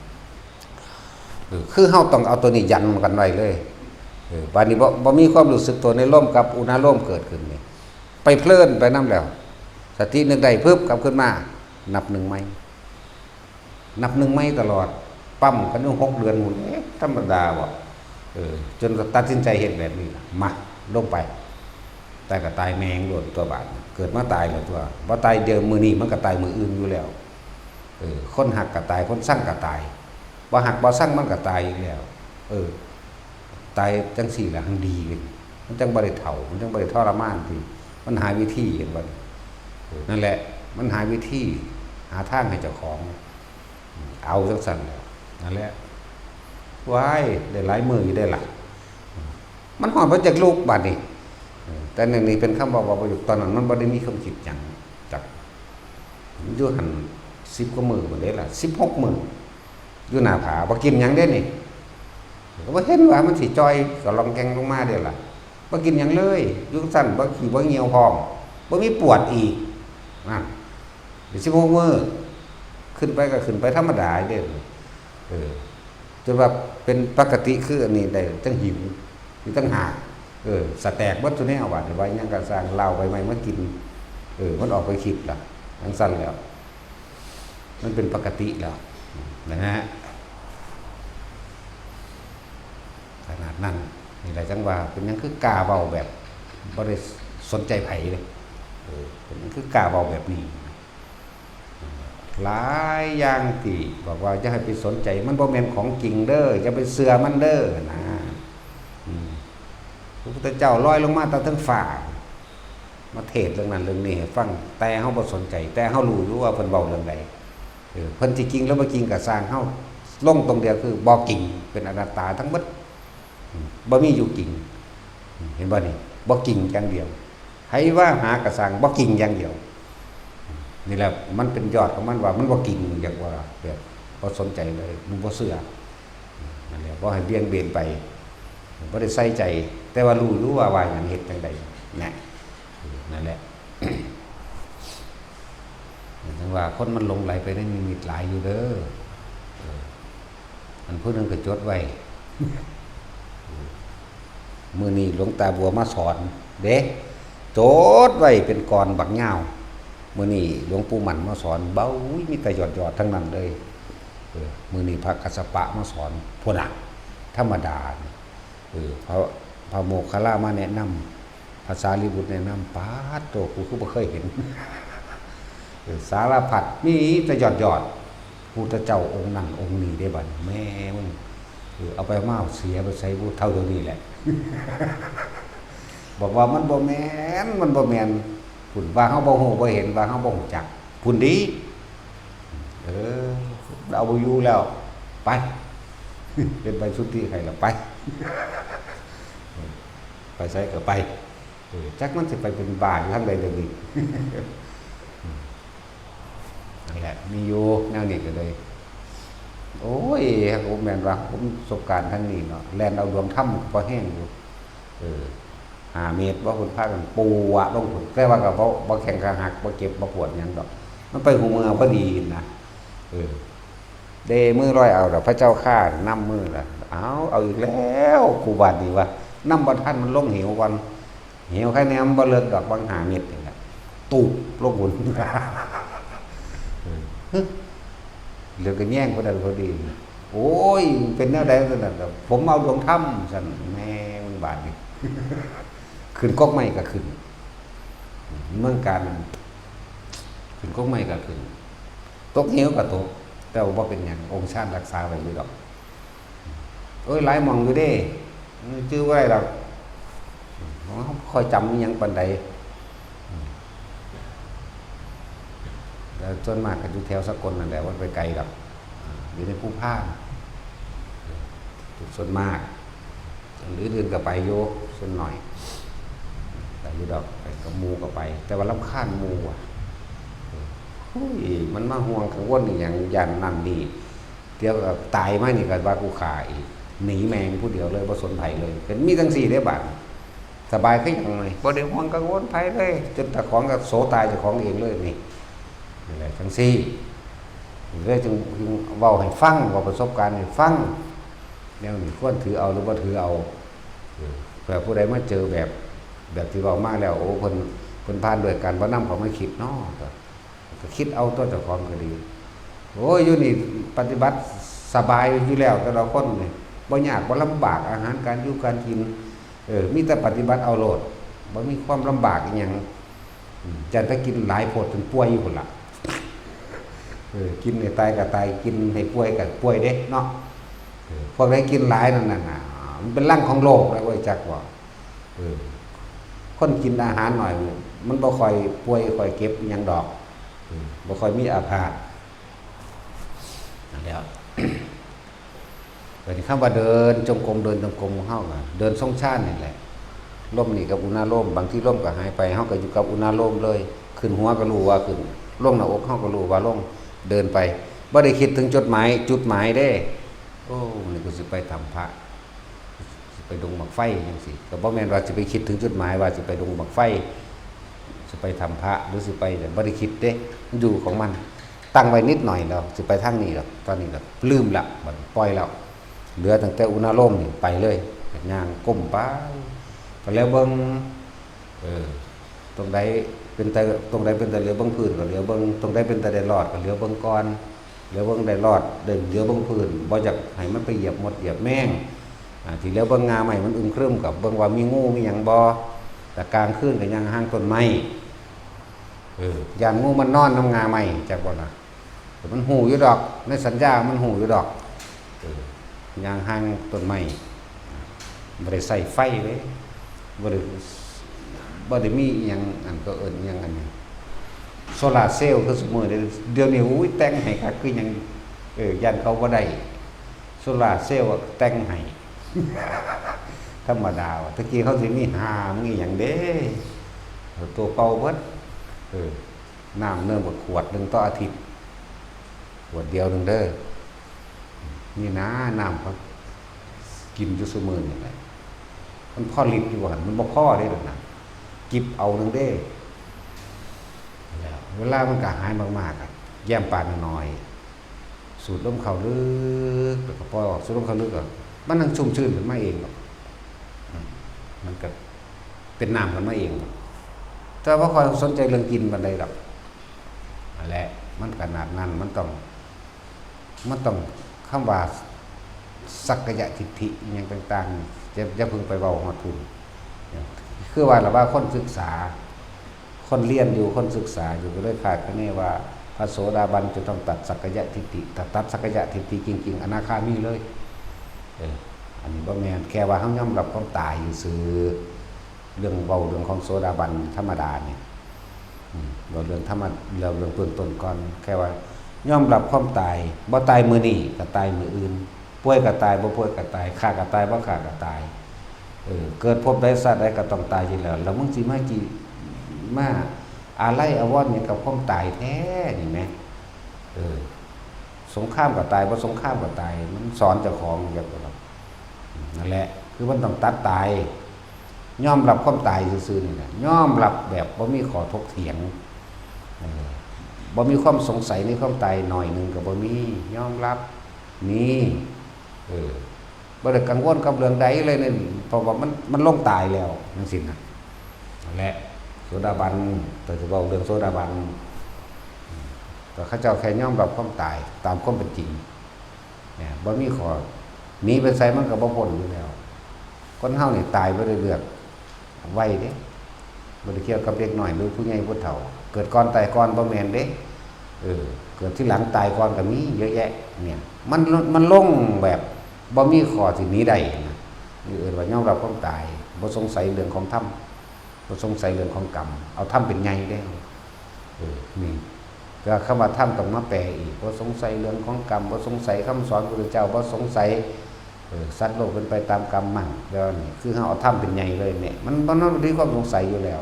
เออ คือเฮาต้องเอาตัวนี้ยันกันไว้เลย เออ บาดนี้บ่ บ่มีความรู้สึกตัวในลมกับอุณาโลมเกิดขึ้นนี่ ไปเพลินไปนำแล้ว สตินึกได้ปึ๊บ กลับขึ้นมา นับหนึ่งใหม่ นับหนึ่งใหม่ตลอด ปั๊มกันอยู่หกเดือนหมุน เอ๊ะ ธรรมดาบ่ เออ จนตัดสินใจเฮ็ดแบบนี้ล่ะ มา ลงไป ตายก็ตายแม่งโลดตัวบาด เกิดมาตายแล้วตัว บ่ตายเดี๋ยวมื้อนี้มันก็ตายมื้ออื่นอยู่แล้ว เออ คนฮักก็ตาย คนซังก็ตาย บ่ฮักบ่ซังมันก็ตายอีกแล้ว เออ ตายจังซี่ล่ะ หังดีเว้ย มันจังบ่ได้เฒ่า มันจังบ่ได้ทรมานติ มันหาวิธี เห็นบ่ เออ นั่นแหละ มันหาวิธี หาทางให้เจ้าของ เอาจังซั่นแหละ นั่นแหละ ว้าย ได้หลายมื้ออยู่เด้ล่ะ มันฮอดบ่จักลุกบาดนี้ เออ แต่นั่นนี่เป็นคำเว้า เว้าบ่อยู่ ตอนนั้นมันบ่ได้มีความคิดหยังจัก อยู่หั่นสิบกว่ามื้อพุ้นเด้ล่ะ สิบหกมื้อ อยู่หน้าผา บ่กินหยังเด้นี่ ก็บ่เห็นว่ามันสิจ่อยกะล่องแก่งลงมาเด้ล่ะ บ่กินหยังเลย อยู่ซั่น บ่ขี้บ่เหี่ยวพร้อม บ่มีปวดอีก นั่น สิบหกมื้อ ขึ้นไปก็ขึ้นไปธรรมดาเด้ เออ จนว่าเป็นปกติคืออันนี้ได้ จังหิว มีตั้งหาก เออ สะแตกเบิดซุแนว บาดนี้ว่าหยังก็ซ่าง เหล้าใบไม้มากิน เออ มันออกไปคิดล่ะ จังซั่นแล้ว มันเป็นปกติแล้ว นะฮะ ขนาดนั้น นี่แหละจังว่า เป็นหยังคือกล้าเว้าแบบบ่ได้สนใจไผเลย เออ เป็นหยังคือกล้าเว้าแบบนี้ หลายอย่างที่บอกว่าอย่าให้ไปสนใจ มันบ่แม่นของจริงเด้อ อย่าไปเชื่อมันเด้อนะ อืม พระพุทธเจ้าลอยลงมาแต่เทิงฟ้า มาเทศน์เรื่องนั้นเรื่องนี้ให้ฟัง แต่เฮาบ่สนใจ แต่เฮารู้อยู่ว่าเพิ่นเว้าเรื่องใด เออ เพิ่นสิจริงหรือบ่จริงก็ซ่าง เฮาลงตรงเดียวคือบ่จริง เป็นอนัตตาทั้งหมด อืม บ่มีอยู่จริง อืม เห็นบ่นี่ บ่จริงอย่างเดียว ไผว่าหากะซ่าง บ่จริงอย่างเดียว นี่แหละมันเป็นยอดของมันว่ามันบ่จริง อยากว่าแบบบ่สนใจเลย มันบ่เชื่อ นั่นแหละ บ่ให้เบี่ยงเบนไป บ่ได้ใส่ใจ แต่ว่ารู้อยู่ว่าว่าหยัง เฮ็ดจั่งใด นะ นั่นแหละ ถึงว่าคนมันหลงไหลไปในนิมิตหลายอยู่เด้อ เออ อันผู้หนึ่งก็จดไว้ มื้อนี้หลวงตาบัวมาสอนเด้ จดไว้เป็นกลอนบักยาว มื้อนี้หลวงปู่หมั่นมาสอน เบ้า มีแต่ยอดๆ ทั้งนั้นเลย เออ มื้อนี้พระกัสสปะมาสอน พุ้นน่ะ ธรรมดานี่ เออ พระ พระโมคคัลลามาแนะนำ พระสารีบุตรแนะนำ ป๊าดโธ่ กูคือบ่เคยเห็น เออ สารพัด มีแต่ยอดๆ พุทธเจ้าองค์นั้นองค์นี้เด้บัดนี้ แม่มึง เออ เอาไปมาเอาเสียไปใส่ผู้เฒ่าเดี๋ยวนี้แหละ บอกว่ามันบ่แม่น มันบ่แม่น พุ้นว่าเฮาบ่ฮู้บ่เห็น ว่าเฮาบ่ฮู้จัก พุ้นดี เออ เอาบ่อยู่แล้ว ไป เป็นใบสุทธิให้แล้ว ไป ไปไสก็ไป เออ จักมันสิไปเป็นบ้าอยู่ทางใดเดี๋ยวนี้ นั่นแหละ มีอยู่แนวนี้ก็เลย โอ้ย หากบ่แม่นว่าผมประสบการณ์ทางนี้เนาะ แล่นเอาดวงธรรมก็พอแฮงอยู่ เออ ห้าเมตร บ่ เพิ่นพากันปูวะลงพุ้น แต่ว่าก็บ่ บ่แข็งขาหัก บ่เจ็บ บ่ปวดหยังดอก มันไปหูเมือพอดีนะ เออ เด้มือลอยเอาดอก พระเจ้าข้านำมือล่ะ เอา เอาอีกแล้ว กูบาดนี้ว่า นำบ่ทัน มันลงเหวก่อน เหวใครแน่มันบ่เลิกดอก บางห้าเมตรนี่แหละ ตูบลงพุ้น เออ เหลือก็แย่งพอดีพอดี โอ้ย เป็นแนวใดซั่นน่ะ ผมเอาดวงธรรมซั่น แม่มันบาดนี้ ขึ้นกกไม้ก็ขึ้น เมืองการ ขึ้นกกไม้ก็ขึ้น ตกเหวก็ตก แต่ว่าบ่เป็นหยัง องค์ชาติรักษาไว้อยู่ดอก โอ้ย หลายหม่องอยู่เด้ อืม จื่อบ่ได้ดอก อืม บ่ค่อยจำอิหยังปานใด อืม แล้วส่วนมากก็อยู่แถวสกลนั่นแหละ บ่ไปไกลดอก อ่า อยู่ในภูพาน ส่วนมาก ส่วนอื่นๆก็ไปอยู่ ส่วนน้อย ไป อยู่ดอก ไปกับหมู่ก็ไป แต่ว่ารำคาญหมู่ว่ะ เออ อุ้ย มันมาห่วงกังวลอีหยัง ย่านนั่นนี่ เดี๋ยวก็ตายมานี่ก็ว่ากูฆ่าอีก หนีแม่งผู้เดียวเลย บ่สนไผเลย ก็มีจั่งซี้เด้บาด สบายคือหยังเลย บ่ได้ห่วงกังวลไผเลย จนเจ้าของก็โสตายเจ้าของเองเลยนี่ นี่แหละจั่งซี้ เลยจึง จึงเว้าให้ฟัง เว้าประสบการณ์ให้ฟัง แนวนี้ควรถือเอาหรือบ่ถือเอา เออ เผื่อผู้ใดมาเจอแบบ แบบที่เว้ามาแล้ว โอ้ เพิ่น เพิ่นผ่านด้วยการบ่นำเขามาคิดเนาะ ก็ ก็คิดเอาตัวเจ้าของก็ดี โอ้ย อยู่นี่ปฏิบัติสบายอยู่แล้ว แต่ละคนนี่ บ่ยากบ่ลำบาก อาหารการอยู่การกิน เออ มีแต่ปฏิบัติเอาโลด บ่มีความลำบากอีหยัง อืม ย่านแต่กินหลายโพดจนป่วยอยู่พุ้นล่ะ เออ กินให้ตายก็ตาย กินให้ป่วยก็ป่วยเด้เนาะ เออ พวกใดกินหลายนั่นน่ะ มันเป็นรังของโรคแล้ว บ่จักว่า เออ คนกินอาหารหน่อย มันบ่ค่อยป่วย ค่อยเจ็บอิหยังดอก เออ บ่ค่อยมีอาพาธ นั่นแหละ บัดนี้คำว่าเดินจงกรม เดินจงกรมของเฮาน่ะ เดินทรงฌานนี่แหละ ลมนี่กับอุณาโลม บางทีลมก็หายไป เฮาก็อยู่กับอุณาโลมเลย ขึ้นหัวก็รู้ว่าขึ้น ลงหน้าอกเฮาก็รู้ว่าลง เดินไป บ่ได้คิดถึงจุดหมาย จุดหมายเด้ โอ้ มื้อนี้กูสิไปถ้ำพระ สิไปดงบั้งไฟจั่งซี้ ก็บ่แม่นว่าสิไปคิดถึงจุดหมายว่าสิไปดงบั้งไฟ สิไปถ้ำพระ หรือสิไป บ่ได้คิดเด้ มันอยู่ของมัน ตั้งไว้นิดหน่อยแล้ว สิไปทางนี้ดอก ตอนนี้ก็ลืมละ บัดนี้ปล่อยแล้ว เหลือตั้งแต่อุณาโลมนี่ไปเลย ย่างก้มไป ก็แล้วเบิ่ง เออ ตรงใดเป็นตา ตรงใดเป็นตาเหลียวเบิ่งพื้นก็เหลียวเบิ่ง ตรงใดเป็นตาได้รอดก็เหลียวเบิ่งก่อน เหลียวเบิ่งได้รอด ได้เหลียวเบิ่งพื้น บ่อยากให้มันไปเหยียบมดเหยียบแมง อ่า ที่เหลียวเบิ่งง่าไม้มันอึมครึมก็เบิ่งว่ามีงูมีหยังบ่ แต่กลางคืนก็ย่างห่างต้นไม้ เออ ย่านงูมันนอนนำง่าไม้ จักบ่ล่ะ แต่มันฮู้อยู่ดอก ในสัญญามันฮู้อยู่ดอก เออ ย่างห่างต้นไม้ บ่ได้ใช้ไฟเลย บ่ได้ บ่ได้มีอิหยัง อันก็เอิ้นอิหยังอันนี้ โซลาร์เซลล์คือซุมื้อนี้ เดี๋ยวนี้ อุ้ย แต่งให้คักคือหยัง เออ ย่านเขาบ่ได้ โซลาร์เซลล์อะแต่งให้ ธรรมดาว่ะ ตะกี้เขาสิมีหา มีหยังเด้ ตัวเก่าเบิด เออ น้ำเนิมบักขวดหนึ่งต่ออาทิตย์ ขวดเดียวหนึ่งเด้อ นี่นะ น้ำเขากินอยู่ซุมื้อนี่แหละ มันพอลิตรอยู่หั่น มันบ่พอเด้ดอกนะ จิบเอาหนึ่งเด้ แล้วเวลามันก็หายมากๆอะ แย้มปากน้อยๆ สูดลมเข้าลึก แล้วก็ปล่อยออก สูดลมเข้าลึกอะ มันนั่งชุ่มชื่นขึ้นมาเองดอก อืม มันก็เป็นน้ำขึ้นมาเองดอก แต่บ่ค่อยสนใจเรื่องกินปานใดดอก นั่นแหละ มันขนาดนั้น มันต้อง มันต้อง คำว่าสักกายทิฏฐิอิหยังต่างๆ อย่า อย่าเพิ่งไปเว้าฮอดพุ้น คือว่าล่ะว่าคนศึกษา คนเรียนอยู่ คนศึกษาอยู่ ก็เลยคาดคะเนว่า พระโสดาบันจะต้องตัดสักกายทิฏฐิ ถ้าตัดสักกายทิฏฐิจริงๆ อนาคามีเลย เออ อันนี้บ่แม่น แค่ว่าเฮายอมรับความตายซื่อๆ เรื่องเว้าเรื่องของโสดาบันธรรมดานี่ อืม เว้าเรื่องธรรมะ เรื่อง เรื่องเบื้องต้นก่อน แค่ว่ายอมรับความตาย บ่ตายมื้อนี้ก็ตายมื้ออื่น ป่วยก็ตาย บ่ป่วยก็ตาย ฆ่าก็ตาย บ่ฆ่าก็ตาย เออ เกิดภพใดชาติใดก็ต้องตายอยู่แล้ว แล้วมึงสิมากี่ มาอาลัยอาวรณ์หยังกับความตายแท้นี่แหม เออ สงครามก็ตาย บ่สงครามก็ตาย มันสอนเจ้าของอย่างนั้น นั่นแหละ คือมันต้องตัดตาย ยอมรับความตายซื่อๆ นี่แหละ ยอมรับแบบบ่มีข้อถกเถียง เออ บ่มีความสงสัยในความตายหน่อยหนึ่งก็บ่มี ยอมรับ นี่ เออ บ่ได้กังวลกับเรื่องใดเลยนี่ เพราะว่ามัน มันลงตายแล้วจั่งซี้นะ นั่นแหละ โสดาบัน แต่จะเว้าเรื่องโสดาบัน ก็เขาเจ้าแค่ยอมรับความตายตามความเป็นจริง เนี่ย บ่มีข้อ หนีไปไสมันก็บ่พ้นอยู่แล้ว คนเฮานี่ตายบ่ได้เลือกวัยเด้ บ่ได้เกี่ยวกับเด็กน้อยหรือผู้ใหญ่ผู้เฒ่า เกิดก่อนตายก่อนบ่แม่นเด้ เออ เกิดทีหลังตายก่อนก็มีเยอะแยะ เนี่ย มัน มันลงแบบบ่มีข้อสิหนีได้นะ นี่เอิ้นว่ายอมรับความตาย บ่สงสัยเรื่องของธรรม บ่สงสัยเรื่องของกรรม เอาธรรมเป็นใหญ่เด้ เออ นี่ ก็คำว่าธรรมต้องมาแปลอีก บ่สงสัยเรื่องของกรรม บ่สงสัยคำสอนพระพุทธเจ้า บ่สงสัย เอ เออ สัตว์โลกเป็นไปตามกรรมมั่ง แล้วนี่คือเฮาเอาธรรมเป็นใหญ่เลยเนี่ย มัน มัน มันบ่มีความสงสัยอยู่แล้ว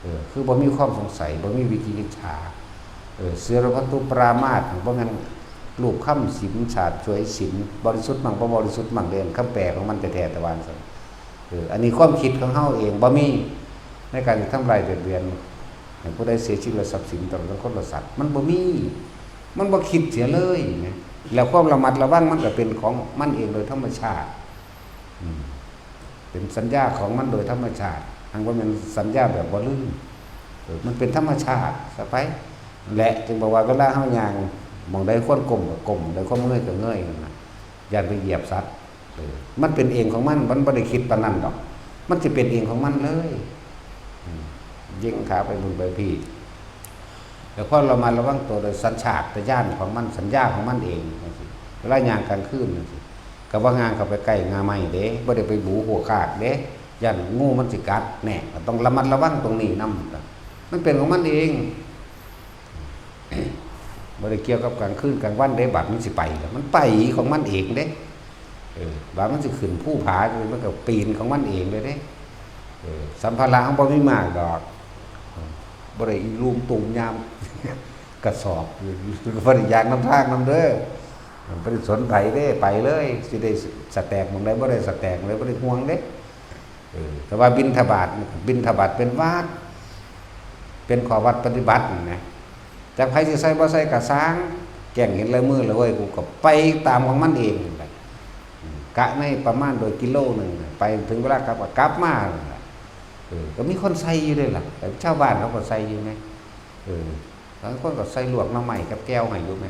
เออ คือบ่มีความสงสัย บ่มีวิจิกิจฉา เออ ศีลพัตตุปรามาส บ่แม่นรูปคำศีล ฉาบฉวยศีล บริสุทธิ์มั่งบ่บริสุทธิ์มั่ง เด้ คำแปลของมันแท้ๆ แต่ว่าซั่น เออ อันนี้ความคิดของเฮาเอง บ่มีในการที่ทำลายเบียดเบียนให้ผู้ใดเสียชีวิตและทรัพย์สินตลอดทั้งคนและสัตว์ มันบ่มี มันบ่คิดเสียเลยนะ แล้วความระมัดระวังมันก็เป็นของมันเองโดยธรรมชาติ อืม เป็นสัญญาของมันโดยธรรมชาติ หากว่ามันสัญญาแบบบ่ลืม เออ มันเป็นธรรมชาติซะไป และจึงบอกว่าเวลาเฮาย่าง หม่องใดควรก้มก็ก้ม หม่องใดควรเงยก็เงยนั่นน่ะ อย่าไปเหยียบสัตว์ เออ มันเป็นเองของมัน มันบ่ได้คิดปานนั้นดอก มันสิเป็นเองของมันเลย อืม เย็งขาไปบุ่นไปพี้ แล้วความระมัดระวังตัวโดยสัญชาตญาณของมัน สัญญาของมันเองจังซี้ เวลาย่างกลางคืนจังซี้ ก็บ่ย่างเข้าไปใกล้ง่าไม้เด้ บ่ได้ไปบูหัวคากเด้ ย่านงูมันสิกัด แน่ ก็ต้องระมัดระวังตรงนี้นำ มันเป็นของมันเอง บ่ได้เกี่ยวกับกลางคืนกลางวันเด้ บาดมันสิไปแล้ว มันไปของมันเองเด้ เออ บาดมันสิขึ้นภูผา มันก็ปีนของมันเองเลยเด้ เออ สัมภาระมันบ่มีมากดอก เออ บ่ได้อีลุมตุมยาม กระสอบ บ่ได้ย่างนำทางนำเด้อ บ่ได้สนไผเด้ ไปเลย สิได้สแต็กหม่องใด บ่ได้สแต็กหม่องใด บ่ได้ห่วงเด้ เออ แต่ว่าบิณฑบาต บิณฑบาตเป็นวัด เป็นข้อวัดปฏิบัตินั่นนะ จักไผสิใส่บ่ใส่ก็ซ่าง แจ้งเห็นลายมือแล้วเว้ย กูก็ไปตามของมันเองนั่นแหละ อืม กะในประมาณโดยกิโลหนึ่งน่ะ ไปถึงเวลากลับก็กลับมานั่นแหละ เออ ก็มีคนใส่อยู่เด้ล่ะ แต่ชาวบ้านเขาก็ใส่อยู่ไง เออ บางคนก็ใส่ลวกหน่อไม้กับแจ่วให้อยู่ไง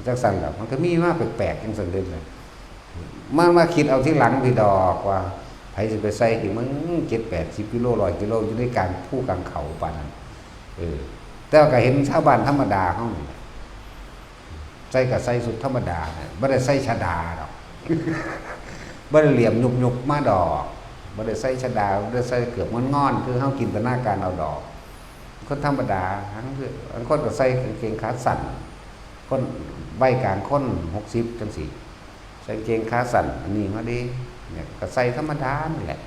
จังซั่นล่ะ มันก็มีมาแปลกๆจังซั่นเด้ล่ะ มันมาคิดเอาทีหลังพี่ดอกว่า ไผสิไปใส่ให้มึง เจ็ดแปดสิบกิโล ร้อยกิโล อยู่ในกลางภูกลางเขาปานนั้น เออ แต่ว่าก็เห็นชาวบ้านธรรมดาเฮานี่แหละ ใส่ก็ใส่ชุดธรรมดาน่ะ บ่ได้ใส่ชดาดอก บ่ได้เหลี่ยมยุบๆมาดอก บ่ได้ใส่ชดา บ่ได้ใส่เกือบงอนๆ คือเฮาจินตนาการเอาดอก คนธรรมดา บางคนก็ใส่กางเกงขาสั้น คนวัยกลางคน หกสิบจังซี้ ใส่กางเกงขาสั้น อันนี้มาเด้ เนี่ย ก็ใส่ธรรมดานี่แหละ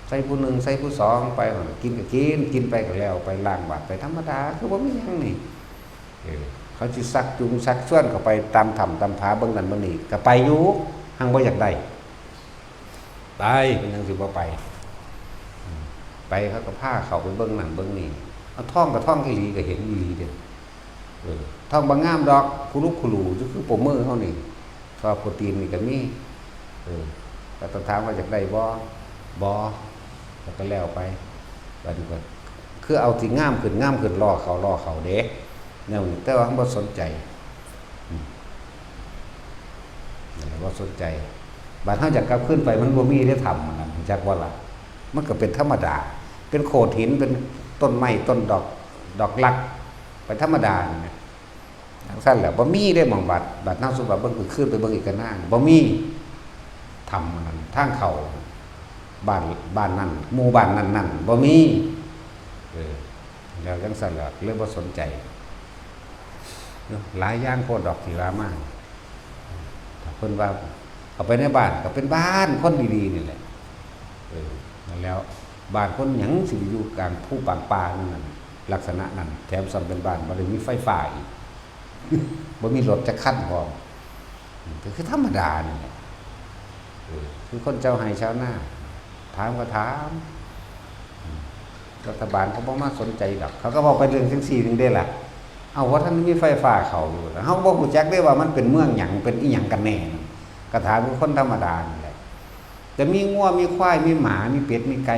ใส่ผู้หนึ่ง ใส่ผู้สองไป กินก็กิน กินไปก็แล้วไป ล้างบาตรไปธรรมดา คือบ่มีหยังนี่ เออ เขาสิชักจูงชักชวนเข้าไปตามถ้ำตามผาเบิ่งนั่นเบิ่งนี่ ก็ไปอยู่ หังบ่อยากได้ ไป เป็นหยังสิบ่ไป อืม ไปเขาก็พาเข้าไปเบิ่งนั่นเบิ่งนี่ เอาท้องก็ท้องอีหลีก็เห็นอีหลีเด้อ เออ ท้องบ่งามดอก คุรุคุรูอยู่คือปรบมือเฮานี่ ทอดโปรตีนนี่ก็มี เออ ก็ต้องถามว่าอยากได้บ่ บ่ แล้วก็แล้วไป บัดนี้ก็คือเอาที่งามขึ้น งามขึ้น ล่อเขา ล่อเขาเด้ แนวนี้ แต่ว่าเฮาบ่สนใจ อืม นั่นแหละ บ่สนใจ บัดเฮาอยากกลับคืนไป มันบ่มีได้ทำมันน่ะ รู้จักบ่ล่ะ มันก็เป็นธรรมดา เป็นโขดหิน เป็นต้นไม้ ต้นดอก ดอกรัก ไปธรรมดานี่นะ จังซั่นแหละ บ่มีได้หม่องบัด บัดเฮาสุว่าเบิ่งคืนไปเบิ่งอีกก็นาน บ่มี ถ้ำอันนั้น ทางเข้า บ้าน บ้านนั้น หมู่บ้านนั้นๆ บ่มี เออ แล้วจังซั่นแหละ เลยบ่สนใจ เนาะ หลายอย่างโพดดอกที่ว่ามา ถ้าเพิ่นว่า เข้าไปในบ้าน ก็เป็นบ้านคนดีๆ นี่แหละ เออ นั่นแล้ว บ้านคนหยังสิไปอยู่กลางภูกลางป่านั่นน่ะ ลักษณะนั้น แถมซ้ำเป็นบ้านบ่ได้มีไฟฟ้าอีก บ่มีรถจักคันพร้อม อืม ก็คือธรรมดานี่แหละ เออ คือคนชาวไร่ชาวนา ถามก็ถาม อืม รัฐบาลเขาบ่มาสนใจดอก เขาก็เว้าไปเรื่องจังซี่หนึ่งเด้ล่ะ เอ้า ว่าท่านมีไฟฟ้าเข้าอยู่ แล้วเฮาบ่รู้จักเด้ว่ามันเป็นเมืองหยัง เป็นอีหยังกันแน่ ก็ถามคือคนธรรมดานี่แหละ จะมีงัว มีควาย มีหมา มีเป็ด มีไก่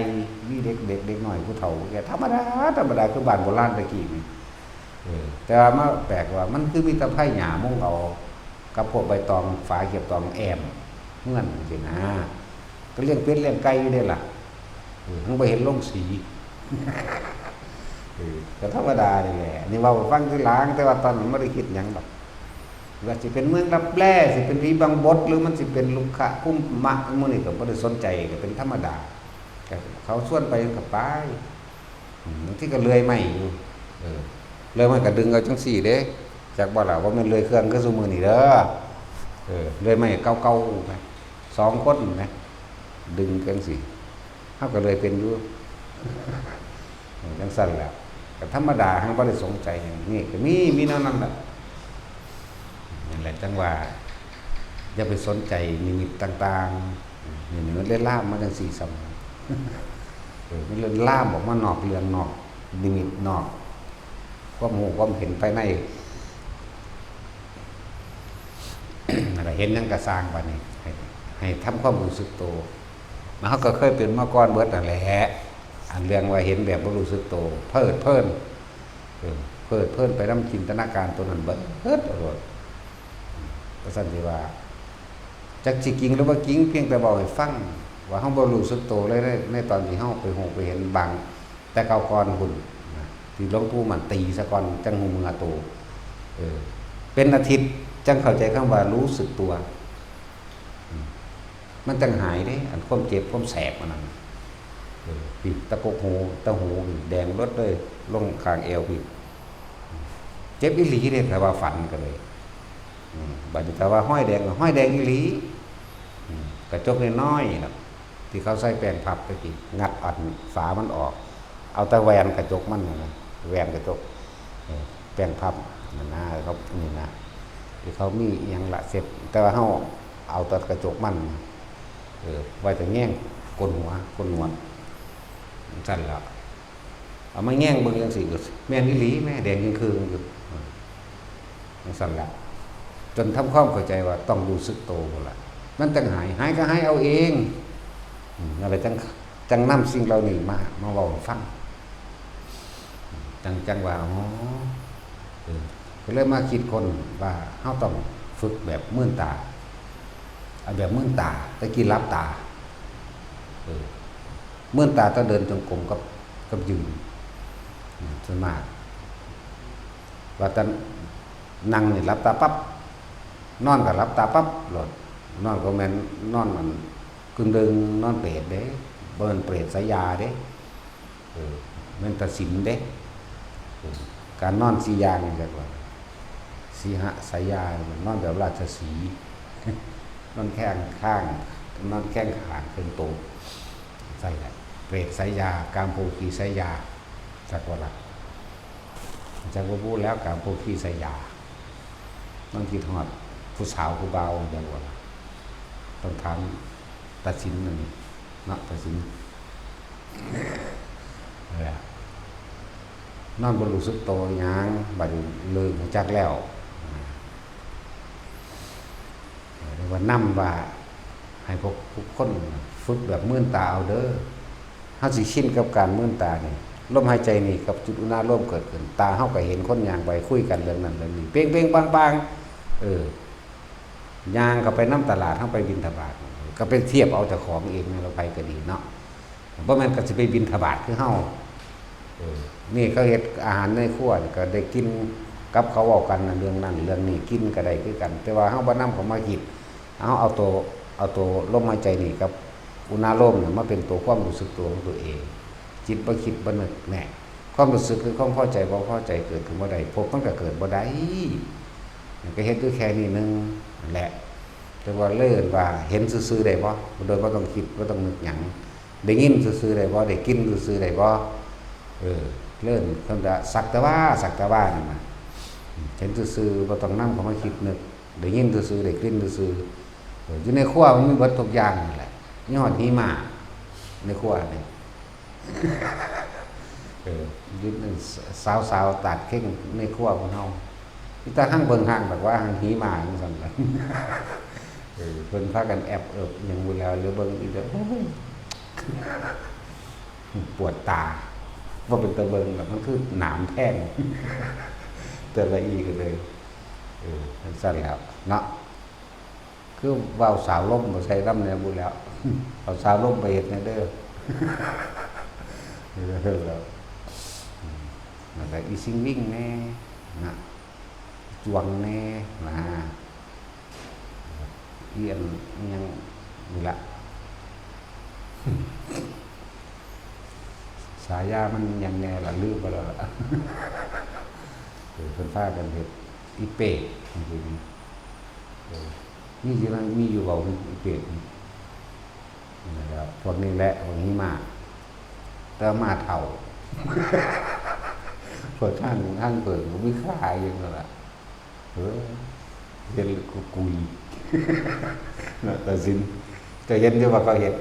มีเด็ก เด็ก เด็กน้อย ผู้เฒ่า ผู้แก่ ธรรมดา ธรรมดา คือบ้านโบราณแต่กี้นี่ เออ แต่ว่ามาแปลกว่ามันคือมีแต่ไผ่หญ้ามุงเอา กับพวกใบตอง ฝาเก็บตองแอมเฮือนจังซี้นะ ก็เลี้ยงเป็ดเลี้ยงไก่อยู่เด้ล่ะ เออ มันบ่เห็นลงสี เออ ก็ธรรมดานี่แหละ นี่เว้าให้ฟังทีหลัง แต่ว่าตอนนั้นบ่ได้คิดหยังดอก ว่าสิเป็นเมืองลับแล สิเป็นผีบังบด หรือมันสิเป็นลุกขะคุมมะ หมู่นี้ก็บ่ได้สนใจ ก็เป็นธรรมดา ก็เขาชวนไปก็ไป อืม บางทีก็เลื่อยไม้อยู่ เออ เลื่อยไม้ก็ดึงเอาจังซี่เด้ จักบ่ล่ะ ว่าแม่นเลื่อยเครื่องคือซุมื้อนี้เด้อ เออ เลื่อยไม้เก่าๆไป ส สองคนนะ ดึงจังซี่ เฮาก็เลยเป็นอยู่ จังซั่นแหละ ก็ธรรมดา เฮาบ่ได้สนใจหยัง นี่ก็มี มีแนวนั้นแหละ นั่นแหละจังว่า อย่าไปสนใจนิมิตต่างๆ นี่มันเลยลามมาจังซี่ซ้ำ เออ มันเลยลามออกมานอกเรื่อง นอกนิมิต นอกความรู้ความเห็นภายใน นั่นแหละ เห็นหยังก็ซ่าง บัดนี้ ให้ ให้ทำความรู้สึกโต แล้วเฮาก็เคยเป็นมาก่อนเบิดนั่นแหละ อันเรื่องว่าเห็นแบบบ่รู้สึกโต เพลิดเพลิน เออ เพลิดเพลินไปนำจินตนาการตัวนั้นเบิด เบิดเอาโลด ว่าซั่นสิว่า จักสิจริงหรือบ่จริง เพียงแต่เว้าให้ฟัง ว่าเฮาบ่รู้สึกโตเลย ใน ในตอนที่เฮาไปฮู้ไปเห็นบาง แต่เก่าก่อนพุ้นนะ ที่หลวงปู่มั่นตีซะก่อน จั่งฮู้เมือโต เออ เป็นอาทิตย์ จั่งเข้าใจคำว่ารู้สึกตัว อืม มันจั่งหายเด้ อันความเจ็บความแสบอันนั้น เออ พี้ ตะกกหู ตะหูพี้ แดงเบิดเลย ลงข้างเอวพี้ เจ็บอีหลีเด้ ถ้าว่าฝันก็เลย อืม บัดนี้ถ้าว่าฮอยแดง ก็ฮอยแดงอีหลี อืม กระจกน้อยๆน่ะ ที่เขาใส่แป้งพับตะกี้ งัดอันฝามันออก เอาแต่แหวนกระจกมันน่ะนะ แหวนกระจก เออ แป้งพับนั่นนะ เขา นี่นะ ที่เขามีอิหยังละเซ็ต แต่ว่าเฮาเอาแต่กระจกมัน เออ ไว้แต่แยงโกนหัว โกนหนวด จั่งซั่นล่ะ เอามาแยงเบิ่งจั่งซี้ ก็แม่นอีหลีแหม แดงจึ่งคืองอยู่ จั่งซั่นล่ะ จนทำความเข้าใจว่าต้องรู้สึกโตพุ้นล่ะ มันจั่งหาย หายก็หายเอาเอง อืม นั่นแหละ จั่ง จั่งนำสิ่งเหล่านี้มา มาเว้าให้ฟัง จั่ง จั่งว่า อ๋อ เออ ก็เลยมาคิดค้นว่าเฮาต้องฝึกแบบมืนตา เอาแบบมืนตา แต่กี้หลับตา เออ มืนตาตอนเดินจงกรมกับ กับยืน อืม ส่วนมาก ว่าแต่นั่งนี่หลับตาปั๊บ นอนก็หลับตาปั๊บโลด นอนก็แม่นนอนอันกึ่งเดิงนอนเปรตเด้ บ่แม่นเปรตสายยาเด้ เออ แม่นตาสินเด้ เออ การนอนสี่อย่างนี่เรียกว่า สีหสายยา นอนแบบราชสีห์ นอนแข้งข้าง นอนแข้งข้างเทิงโต ใช่แหละ เปรตสายยา กามโภคีสายยา จักว่าล่ะ จักว่าพูดแล้ว กามโภคีสายยา นอนคิดฮอดผู้สาวผู้บ่าว จักว่าล่ะ ต้องถามตาสินนั่นนี่เนาะ ตาสิน นั่นแหละ นอนบ่รู้สึกโตหยัง บัดนี้เริ่มรู้จักแล้ว เรียกว่านำว่า ให้พวกทุกคนฝึกแบบมืนตาเอาเด้อ เฮาสิชินกับการมืนตานี่ ลมหายใจนี่กับจุดอุณาโลมเกิดขึ้น ตาเฮาก็เห็นคนย่างไปคุยกันเรื่องนั้นเรื่องนี้ เป้งๆปังๆ เออ ย่างเข้าไปนำตลาด เฮาไปบิณฑบาต ก็ไปเทียบเอาเจ้าของเอง แม่นว่าไผก็ดีเนาะ บ่แม่นก็สิไปบิณฑบาตคือเฮา เออ นี่เขาเฮ็ดอาหารในครัวนี่ก็ได้กินกับเขาเว้ากันน่ะ เรื่องนั้นเรื่องนี้ กินก็ได้คือกัน แต่ว่าเฮาบ่นำเขามาคิด เฮาเอาตัว เอาตัวลมหายใจนี่กับอุณาโลมนี่มาเป็นตัวความรู้สึกตัวของตัวเอง จิตบ่คิดบ่นึกแน่ ความรู้สึกคือความพอใจบ่พอใจเกิดขึ้นบ่ได้ ภพมันก็เกิดบ่ได้ มันก็เฮ็ดอยู่แค่นี้หนึ่งนั่นแหละ แต่ว่าเลยเอิ้นว่าเห็นซื่อๆได้บ่ โดยบ่ต้องคิดบ่ต้องนึกหยัง ได้ยินซื่อๆได้บ่ ได้กลิ่นซื่อๆได้บ่ เออ เริ่มเพิ่นก็สักแต่ว่า สักแต่ว่านั่นน่ะ เห็นซื่อๆบ่ต้องนำเข้ามาคิดนึก ได้ยินซื่อๆ ได้กลิ่นซื่อๆ เออ อยู่ในครัวมันมีเบิดทุกอย่างนั่นแหละ มีฮอดหิมะในครัวนี่ เออ อยู่ในสาวๆ ตาดเข่งในครัวของเฮา มีแต่หั่งเบิ่งหั่งแบบว่าหั่งหิมะจั่งซั่นล่ะ เออ เพิ่นพากันแอบเอิบหยังบ่แล้ว เหลือเบิ่งอีกแล้ว โอ้ย ปวดตา ว่าเป็นตะเบิงแบบมันคือหนามแท่ง แต่ละอีก็เลย เออ จั่งซั่นแล้วเนาะ คือเว้าสาวลมมาใส่นำแหน่บุแล้ว เอาสาวลมไปเฮ็ดแหน่เด้อ เออ แล้ว อืม แล้วก็อีซิงวิ่งแหน่นะ จวงแหน่นะ อีอันอิหยังนี่ละ สายามันหยังแหน่ละ ลืมไปแล้วล่ะ เออ เพิ่นพากันเฮ็ดอีเปรตจั่งซี้นี่ เออ มีอยู่นั่น มีอยู่เว้าอีเปรตนี่ นะครับ พวกนี้แหละ พวกนี้มา แต่มาเฒ่า พวกข้าง ข้างเผิงก็มีขาอยู่นั่นล่ะ เออ เห็นแล้วก็กุย นะ ตัดสิน จะเห็นอยู่ว่าเขาเห็น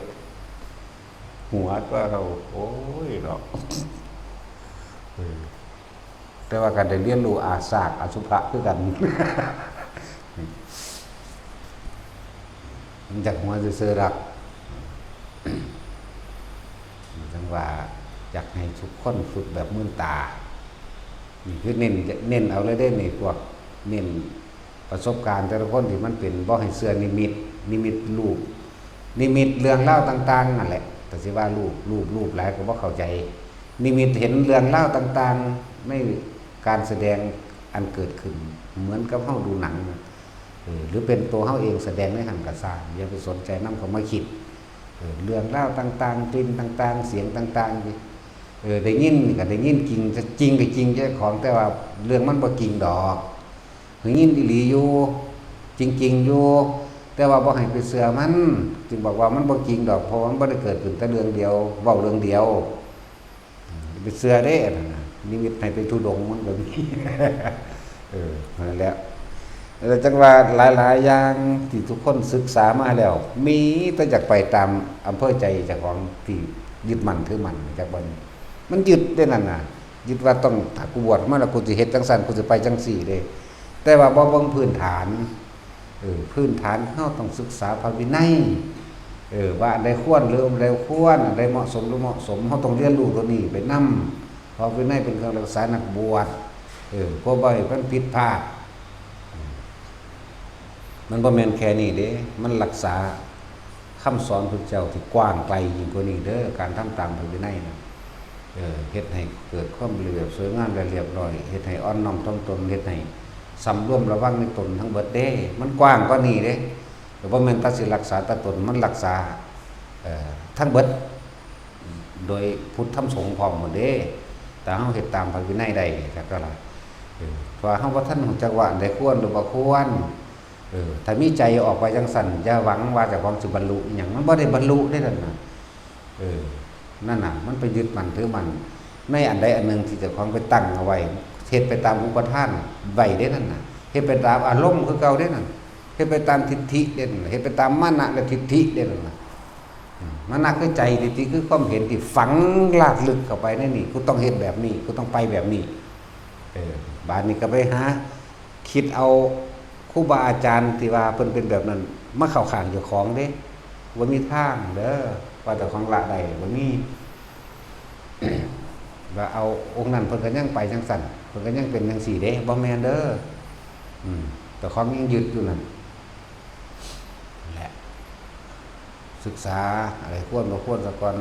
หัวตัวเรา โอ้ยเนาะ เออ แต่ว่าการได้เรียนรู้อาสากอสุภะคือกัน มันจากหัวซื่อๆดอก จังว่าอยากให้ทุกคนฝึกแบบมื่นตา นี่คือเน้น เน้นเอาเลยเด้นี่ พวกเน้นประสบการณ์แต่ละคนที่มันเป็น บ่ให้เชื่อนิมิต นิมิตรูป นิมิตเรื่องราวต่างๆนั่นแหละ แต่สิว่ารูป รูป รูปหลายก็บ่เข้าใจ นิมิตเห็นเรื่องราวต่างๆ ในการแสดงอันเกิดขึ้น เหมือนกับเฮาดูหนัง เออ หรือเป็นตัวเฮาเองแสดงในหั้นก็ซ่าง อย่าไปสนใจนำเขามาคิด เออ เรื่องราวต่างๆ กลิ่นต่างๆ เสียงต่างๆ เออ ได้ยินก็ได้ยินจริง จริงก็จริงเจ้าของ แต่ว่าเรื่องมันบ่จริงดอก ได้ยินอีหลีอยู่ จริงๆอยู่ แต่ว่าบ่ให้ไปเชื่อมัน จึงบอกว่ามันบ่จริงดอก เพราะว่ามันบ่ได้เกิดขึ้นแต่เรื่องเดียว เว้าเรื่องเดียว ไปเชื่อเด้อันนั้นน่ะ นิมิตให้ไปธุดงค์มันก็มี เออ นั่นแหละ แล้วจังว่าหลายๆอย่างที่ทุกคนศึกษามาแล้ว มีแต่อยากไปตามอำเภอใจเจ้าของที่ยึดมั่นถือมั่นจักวัน มันยึดได้นั่นน่ะ ยึดว่าต้อง ถ้ากูบวชมาแล้วกูสิเฮ็ดจังซั่น กูสิไปจังซี่เด้ แต่ว่าบ่เบิ่งพื้นฐาน เออ พื้นฐานเฮาต้องศึกษาพระวินัย เออ ว่าอันใดควรหรืออันใดควร อันใดเหมาะสมหรือเหมาะสม เฮาต้องเรียนรู้ตัวนี้ไปนำ เพราะวินัยเป็นเครื่องรักษานักบวช เออ เพราะบ่ให้มันผิดพลาด มันบ่แม่นแค่นี้เด้ มันรักษาคำสอนพุทธเจ้าที่กว้างไกลยิ่งกว่านี้เด้อ การทำตามพระวินัยนะ เออ เฮ็ดให้เกิดความระเบียบสวยงามและเรียบร้อย เฮ็ดให้อ่อนน้อมถ่อมตน เฮ็ดให้สำรวมระวังในตนทั้งเบิดเด้ มันกว้างกว่านี้เด้ ก็บ่แม่นแต่สิรักษาแต่ตน มันรักษา เอ่อ ทั้งเบิด โดยพุทธธรรมสงฆ์พร้อมหมดเด้ แต่เฮาเฮ็ดตามพระวินัยได้ จักก็ล่ะ เออ เพราะว่าเฮาบ่ทันรู้จักว่าอันใดควรหรือบ่ควร เออ ถ้ามีใจออกไปจังซั่น อย่าหวังว่าเจ้าของสิบรรลุอิหยัง มันบ่ได้บรรลุเด้นั่นน่ะ เออ นั่นน่ะ มันไปยึดมั่นถือมั่น ในอันใดอันหนึ่งที่เจ้าของไปตั้งเอาไว้ เฮ็ดไปตามอุปาทานไว้เด้นั่นน่ะ เฮ็ดไปตามอารมณ์คือเก่าเด้นั่น เฮ็ดไปตามทิฏฐิเด้นั่นน่ะ เฮ็ดไปตามมานะและทิฏฐิเด้นั่นน่ะ อืม มานะคือใจ ทิฏฐิคือความเห็นที่ฝังลากลึกเข้าไปในนี่ กูต้องเฮ็ดแบบนี้ กูต้องไปแบบนี้ เออ บาดนี้ก็ไปหา คิดเอาครูบาอาจารย์ที่ว่าเพิ่นเป็นแบบนั้น มาเข้าข้างเจ้าของเด้ บ่มีทางเด้อ ว่าเจ้าของละได้ บ่มี ว่าเอาองค์นั้นเพิ่นก็ยังไปจังซั่น เพิ่นก็ยังเป็นจังซี่เด้ บ่แม่นเด้อ อืม เจ้าของยังยึดอยู่นั่นแหละ ศึกษาอะไรควรบ่ควรซะก่อน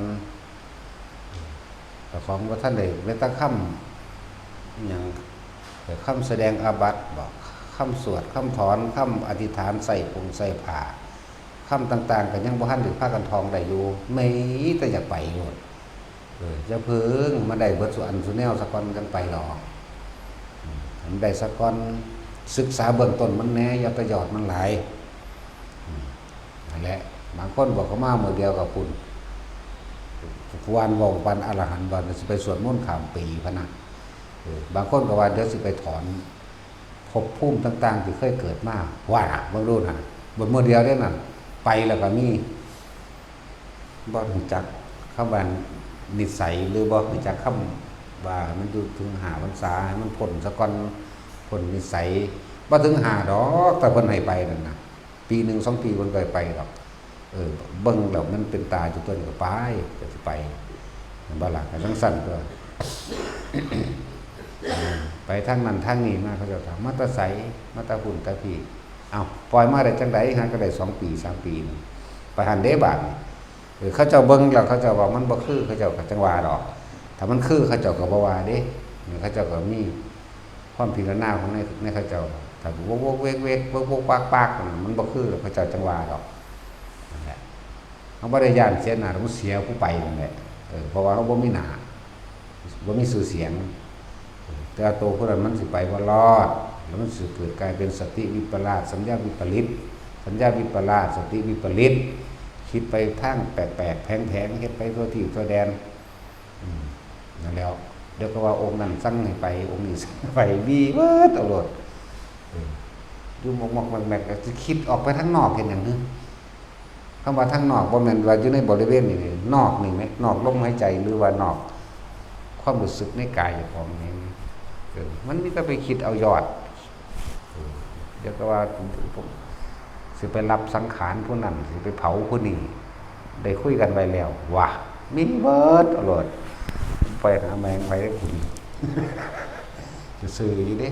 เจ้าของบ่ทันได้แม้แต่คำอิหยัง แต่คำแสดงอาบัติบ่ คำสวด คำถอน คำอธิษฐาน ใส่ผงใส่ผ้า คำต่างๆ ก็ยังบ่ทันได้พากันท่องได้อยู่ มีแต่อยากไปโลด เออ อย่าเพิ่งมาได้เบิดซุอันซุแนวซะก่อนจั่งไปดอก อืม ให้มันได้ซะก่อน ศึกษาเบื้องต้นมันแหน่ อย่าไปหยอดมันหลาย อืม นั่นแหละ บางคนบอกเขามามื้อเดียวก็พุ้น ผู้วานเว้าปานอรหันต์ว่าสิไปสวดมนต์ข้ามปีพะนะ เออ บางคนก็ว่าเดี๋ยวสิไปถอนภพภูมิต่างๆ ที่เคยเกิดมา ว่าน่ะ เบิ่งดูน่ะ บนมื้อเดียวเด้นั่น ไปแล้วก็มี บ่รู้จักคำว่านิสัย หรือบ่รู้จักคำว่ามันอยู่ถึงห้าพรรษา ให้มันพ้นซะก่อน พ้นนิสัย บ่ถึงห้าดอก แต่เพิ่นให้ไปนั่นน่ะ ปีหนึ่งสองปีเพิ่นก็ให้ไปดอก เออ เบิ่งแล้วมันเป็นตาอยู่ตัวนี้ก็ไป ก็สิไป แม่นบ่ล่ะ ก็จั่งซั่นตั่ว ไปทางนั้นทางนี้มา เขาเจ้าถาม "มาแต่ไส มาแต่พุ้นแต่พี้" เอ้า ปล่อยมาได้จั่งใด๋ หาก็ได้สองปี สามปีนี่ ไปหั้นเด้บาดนี้ เออ เขาเจ้าเบิ่งแล้วเขาเจ้าว่ามันบ่คือ เขาเจ้าก็จั่งว่าดอก ถ้ามันคือเขาเจ้าก็บ่ว่าเด้ นี่เขาเจ้าก็มีความพิจารณาของใน ในเขาเจ้า ถ้าโวกๆเวกๆ โวกๆปากๆ นั่นน่ะ มันบ่คือ เขาเจ้าจั่งว่าดอก นั่นแหละ เฮาบ่ได้ย้านเสียหน้า มันเสียผู้ไปนั่นแหละ เออ เพราะว่าเฮาบ่มีหน้า บ่มีชื่อเสียง แต่ว่าโตผู้นั้นมันสิไปบ่รอด แล้วมันสิเกิดกลายเป็นสติวิปลาส สัญญาวิปริต สัญญาวิปลาส สติวิปริต คิดไปทางแปลกๆแผงๆ เฮ็ดไปทั่วที่ทั่วแดน อืม นั่นแหล้ว เดี๋ยวก็ว่าองค์นั้นสั่งให้ไป องค์นี้สั่งให้ไป มีเบิดเอาโลด เออ อยู่มอกๆแมกๆ ก็สิคิดออกไปทางนอกเฮ็ดหยังหึ คำว่าทางนอกบ่แม่นว่าอยู่ในบริเวณนี่ นอกนี่แหม นอกลมหายใจ หรือว่านอกความรู้สึกในกายเจ้าของนี่ เออ มันมีแต่ไปคิดเอายอด เออ เดี๋ยวก็ว่า สิไปรับสังขารผู้นั้น สิไปเผาผู้นี้ ได้คุยกันไว้แล้ว ว่ะ มีเบิดเอาโลด ไปหาแม่งไปได้คุณ ซื่อๆอยู่เด้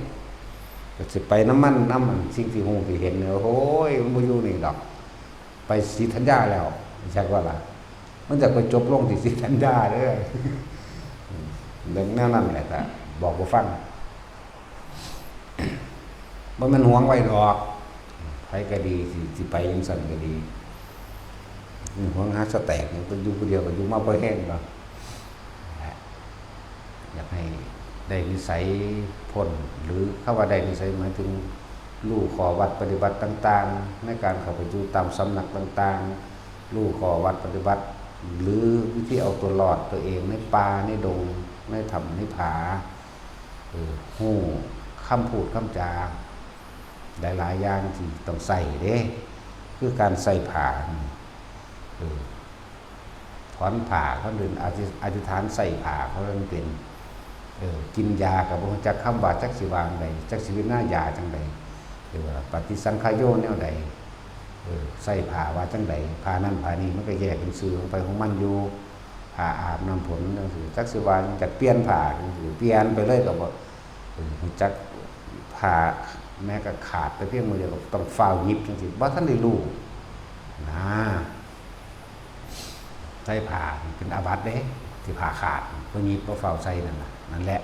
ก็สิไปนำมัน นำมัน สิ่งที่ฮู้ที่เห็นเนี่ย โอ้ย มันบ่อยู่นี่ดอก ไปศรีธัญญาแล้ว จักว่าล่ะ มันจะไปจบลงที่ศรีธัญญาเด้อ เรื่องแนวนั้นแหละ ก็บอกบ่ฟัง บ่แม่นหวงไว้ดอก ไผก็ดี สิ สิไปจั่งซั้นก็ดี หวงหาสแต็กนี่ ก็อยู่ผู้เดียวก็อยู่มาพอแฮงดอก อยากให้ได้นิสัยพ้น หรือคำว่าได้นิสัยหมายถึงรู้ข้อวัดปฏิบัติต่างๆ ในการเข้าไปอยู่ตามสำนักต่างๆ รู้ข้อวัดปฏิบัติ หรือวิธีเอาตัวรอดตัวเองในป่าในดง ในถ้ำในผา เออ ฮู้คำพูดคำจา หลายๆอย่างที่ต้องใช้เด้ คือการใช้ผ้า เออ ถอนผ้า เขาเดินอธิ อธิษฐานใส่ผ้า เขาเรียกเป็น เออ กินยาก็บ่รู้จักคำว่าจักสิว่าจั่งใด จักสิวินายาจั่งใด หรือว่าปฏิสังขโยแนวใด เออ ใส่ผ้าว่าจั่งใด ผ้านั้นผ้านี้มันก็แยกเป็นชื่อของไปของมันอยู่ ผ้าอาบน้ำฝนจั่งซี้ จักสิว่าจั่งใด เปลี่ยนผ้าจั่งซี้ เปลี่ยนไปเลยก็บ่ เออ รู้จักผ้าแม้กระขาดไปเพียงมื้อเดียวก็ต้องฟ้าวหยิบจั่งซี้ บ่ทันได้รู้นะ ใส่ผ้าเป็นอาบัติเด้ ที่ผ้าขาด บ่หยิบบ่ฟ้าวใส่นั่นน่ะ นั่นแหละ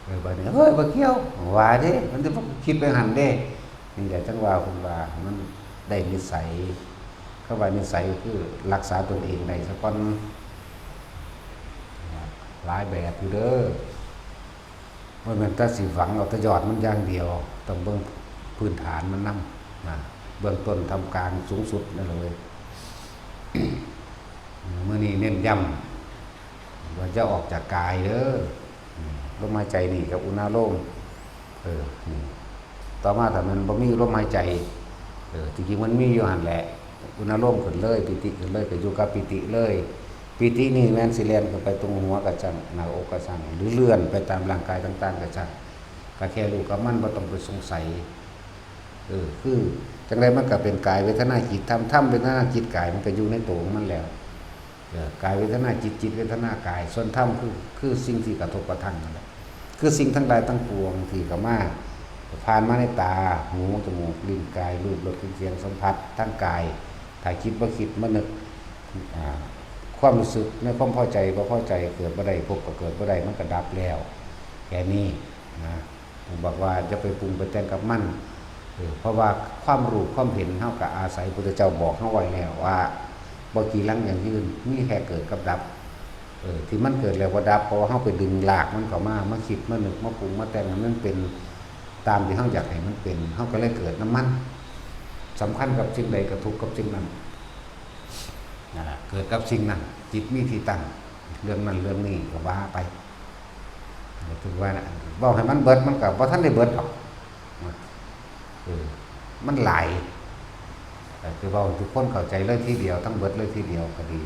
เออ บัดนี้ เฮ้ย บ่เกี่ยว ว่าเด้ มันจะคิดไปหั่นเด้ นี่แหละจั่งว่าเพิ่นว่ามันได้นิสัย คำว่านิสัยคือรักษาตนเองได้ซะก่อน หลายแบบอยู่เด้อ บ่แม่นแต่สิหวังเอาแต่ยอดมันอย่างเดียว ต้องเบิ่งพื้นฐานมันนำ นะ เบื้องต้นท่ามกลางสูงสุดนั่นแหละเว้ย มื้อนี้เน้นย้ำ ว่าจะออกจากกายเด้อ อืม ลมหายใจนี่กับอุณาโลม เออ นี่ ต่อมาถ้ามันบ่มีลมหายใจ เออ ที่จริงมันมีอยู่หั่นแหละ อุณาโลมขึ้นเลย ปีติขึ้นเลย ก็อยู่กับปีติเลย ปีตินี่แม่นสิแล่นขึ้นไปตรงหัวกะซั่ง หน้าอกกะซั่ง หรือเลื่อนไปตามร่างกายต่างๆกะซั่ง ก็แค่รู้กับมัน บ่ต้องไปสงสัย เออ คือจั่งใดมันก็เป็นกายเวทนาจิตธรรม ธรรมเวทนาจิตกายมันก็อยู่ในตัวของมันแล้ว เออ กายเวทนาจิต จิตเวทนากาย ส่วนธรรมคือ คือสิ่งที่กระทบกระทั่งนั่นแหละ คือสิ่งทั้งหลายทั้งปวงที่เข้ามา ผ่านมาในตา หู จมูก ลิ้น กาย รูป รส กลิ่น เสียง สัมผัส ทางกาย ถ้าคิดบ่คิดมานึก อ่า ความรู้สึกในความพอใจบ่พอใจเกิดบ่ได้ พบก็เกิดบ่ได้ มันก็ดับแล้ว แค่นี้นะ บอกว่าอย่าไปปรุงไปแต่งกับมัน เออ เพราะว่าความรู้ความเห็นเฮาก็อาศัยพุทธเจ้าบอกเฮาไว้แล้วว่า บ่กีรังยั่งยืน มีแค่เกิดกับดับ เออ ที่มันเกิดแล้วบ่ดับ เพราะว่าเฮาไปดึงลากมันเข้ามา มาคิด มานึก มาปรุง มาแต่งให้มันเป็นตามที่เฮาอยากให้มันเป็น เฮาก็เลยเกิดนำมัน สำคัญกับสิ่งใดก็ทุกข์กับสิ่งนั้น นั่นล่ะ เกิดกับสิ่งนั้น จิตมีที่ตั้ง เรื่องนั้นเรื่องนี้ก็ว่าไป ถือว่านะ เว้าให้มันเบิด มันก็บ่ทันได้เบิดดอก เออ มันหลาย แต่คือเว้าให้ทุกคนเข้าใจเลยทีเดียว ทั้งเบิดเลยทีเดียวก็ดี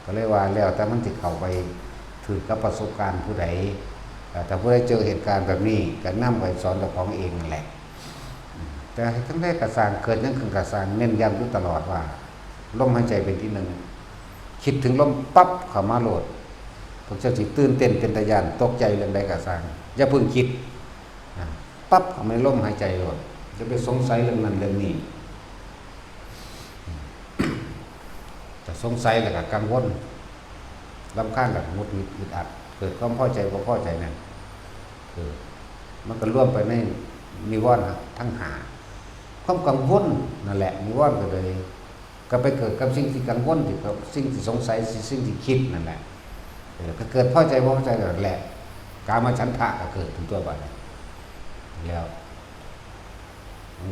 ก็เลยว่าแล้วแต่มันสิเข้าไปถืกกับประสบการณ์ผู้ใด เอ่อ ถ้าผู้ใดเจอเหตุการณ์แบบนี้ ก็นำไปสอนเจ้าของเองนั่นแหละ แต่ทั้งใดกะซ่าง เกิดหยังขึ้นกะซ่าง เน้นย้ำอยู่ตลอดว่า ลมหายใจเป็นที่หนึ่ง คิดถึงลมปั๊บเข้ามาโลด พวกเจ้าสิตื่นเต้นเป็นตาย้าน ตกใจเรื่องใดกะซ่าง อย่าเพิ่งคิด อ่ะ ปั๊บเข้ามาในลมหายใจโลด อย่าไปสงสัยเรื่องนั้นเรื่องนี้ จะสงสัยแล้วก็กังวล รำคาญแล้วก็หงุดหงิดอึดอัด เกิดความพอใจบ่พอใจนั่น เออ มันก็รวมไปในนิวรณ์ทั้งห้า ความกังวลนั่นแหละ นิวรณ์ก็เลย ก็ไปเกิดกับสิ่งที่กังวล ที่กับสิ่งที่สงสัย สิ่งที่คิดนั่นแหละ เออ ก็เกิดพอใจบ่พอใจนั่นแหละ กามฉันทะก็เกิดขึ้นตัวบัดนี้ แล้ว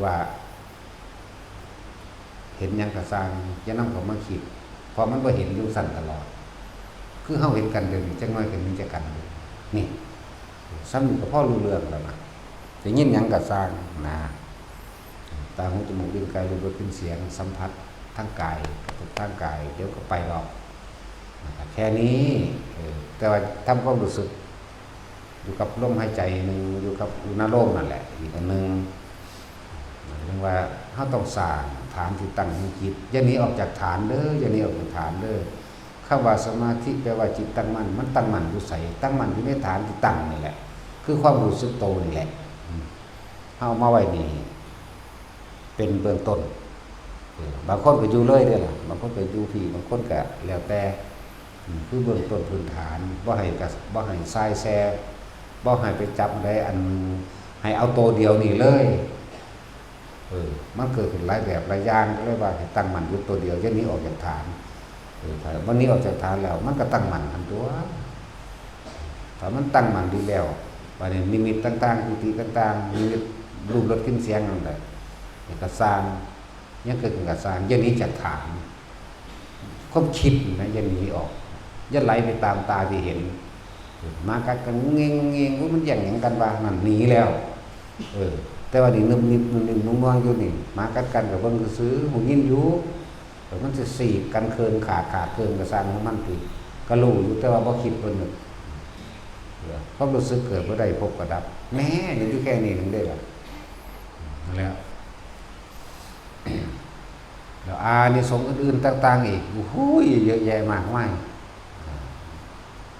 ว่า เห็นหยังก็ซ่าง อย่านำเข้ามาคิด เพราะมันบ่เห็นอยู่ซั่นตลอด คือเฮาเห็นกันเดี๋ยวนี้ จักหน่อยก็หนีจากกันอยู่ นี่ ซ้ำนี่ก็พอรู้เรื่องแล้วนะ ได้ยินหยังก็ซ่างนะ ตา หู จมูก ลิ้น กาย รูป รส กลิ่น เสียง สัมผัสทางกาย กระทบทางกาย เดี๋ยวก็ไปดอก นะครับ แค่นี้ เออ แต่ว่าทำความรู้สึก อยู่กับลมหายใจหนึ่ง อยู่กับอุณาโลมนั่นแหละ อีกอันหนึ่ง เรียกว่าเฮาต้องสร้างฐานที่ตั้งของจิต อย่าหนีออกจากฐานเด้อ อย่าหนีออกจากฐานเด้อ คำว่าสมาธิแปลว่าจิตตั้งมั่น มันตั้งมั่นอยู่ไส ตั้งมั่นอยู่ในฐานที่ตั้งนี่แหละ คือความรู้สึกโตนี่แหละ อืม เฮาเอามาไว้นี่ เป็นเบื้องต้น เออ บางคนก็อยู่เลยเด้ล่ะ บางคนก็อยู่พี้ บางคนก็แล้วแต่ อืม คือเบื้องต้นพื้นฐาน บ่ให้กะ บ่ให้ส่ายแส่ บ่ให้ไปจับอันใดอันหนึ่ง ให้เอาโตเดียวนี่เลย เออ มันเกิดขึ้นหลายแบบหลายอย่าง ก็เลยว่าให้ตั้งมั่นอยู่โตเดียว อย่าหนีออกจากฐาน เออ ถ้ามันหนีออกจากฐานแล้ว มันก็ตั้งมั่นหั้นตั่ว ถ้ามันตั้งมั่นดีแล้ว บาดนี้นิมิตต่างๆ กุฏิต่างๆ นิมิตรูปรสกลิ่นเสียงนั่นแหละ นี่ก็ซ่าง หยังเกิดขึ้นก็ซ่าง อย่าหนีจากฐาน ความคิดนะ อย่าหนีออก อย่าไหลไปตามตาที่เห็น หมากัดกันงุ้งงิ้งงุ้งงิ้ง โอ้ย มันแย่งหยังกันวะ นั่นหนีแล้ว เออ แต่ว่านี่นึบนิบนึบนิบนุ่งนวงอยู่นี่ หมากัดกันก็เบิ่งซื่อๆ หูยินอยู่ เออ มันสิสีกกันเคิงขาด ขาดเคิงก็ซ่างของมันติ ก็รู้อยู่ แต่ว่าบ่คิดบ่นึก เออ ความรู้สึกเกิดบ่ได้ พบก็ดับ แหม นี่อยู่แค่นี้หนึ่งได้ล่ะ นั่นแหละ แล้วอานิสงส์อื่นๆ ต่างๆ อีก โอ้โห เยอะแยะมากมาย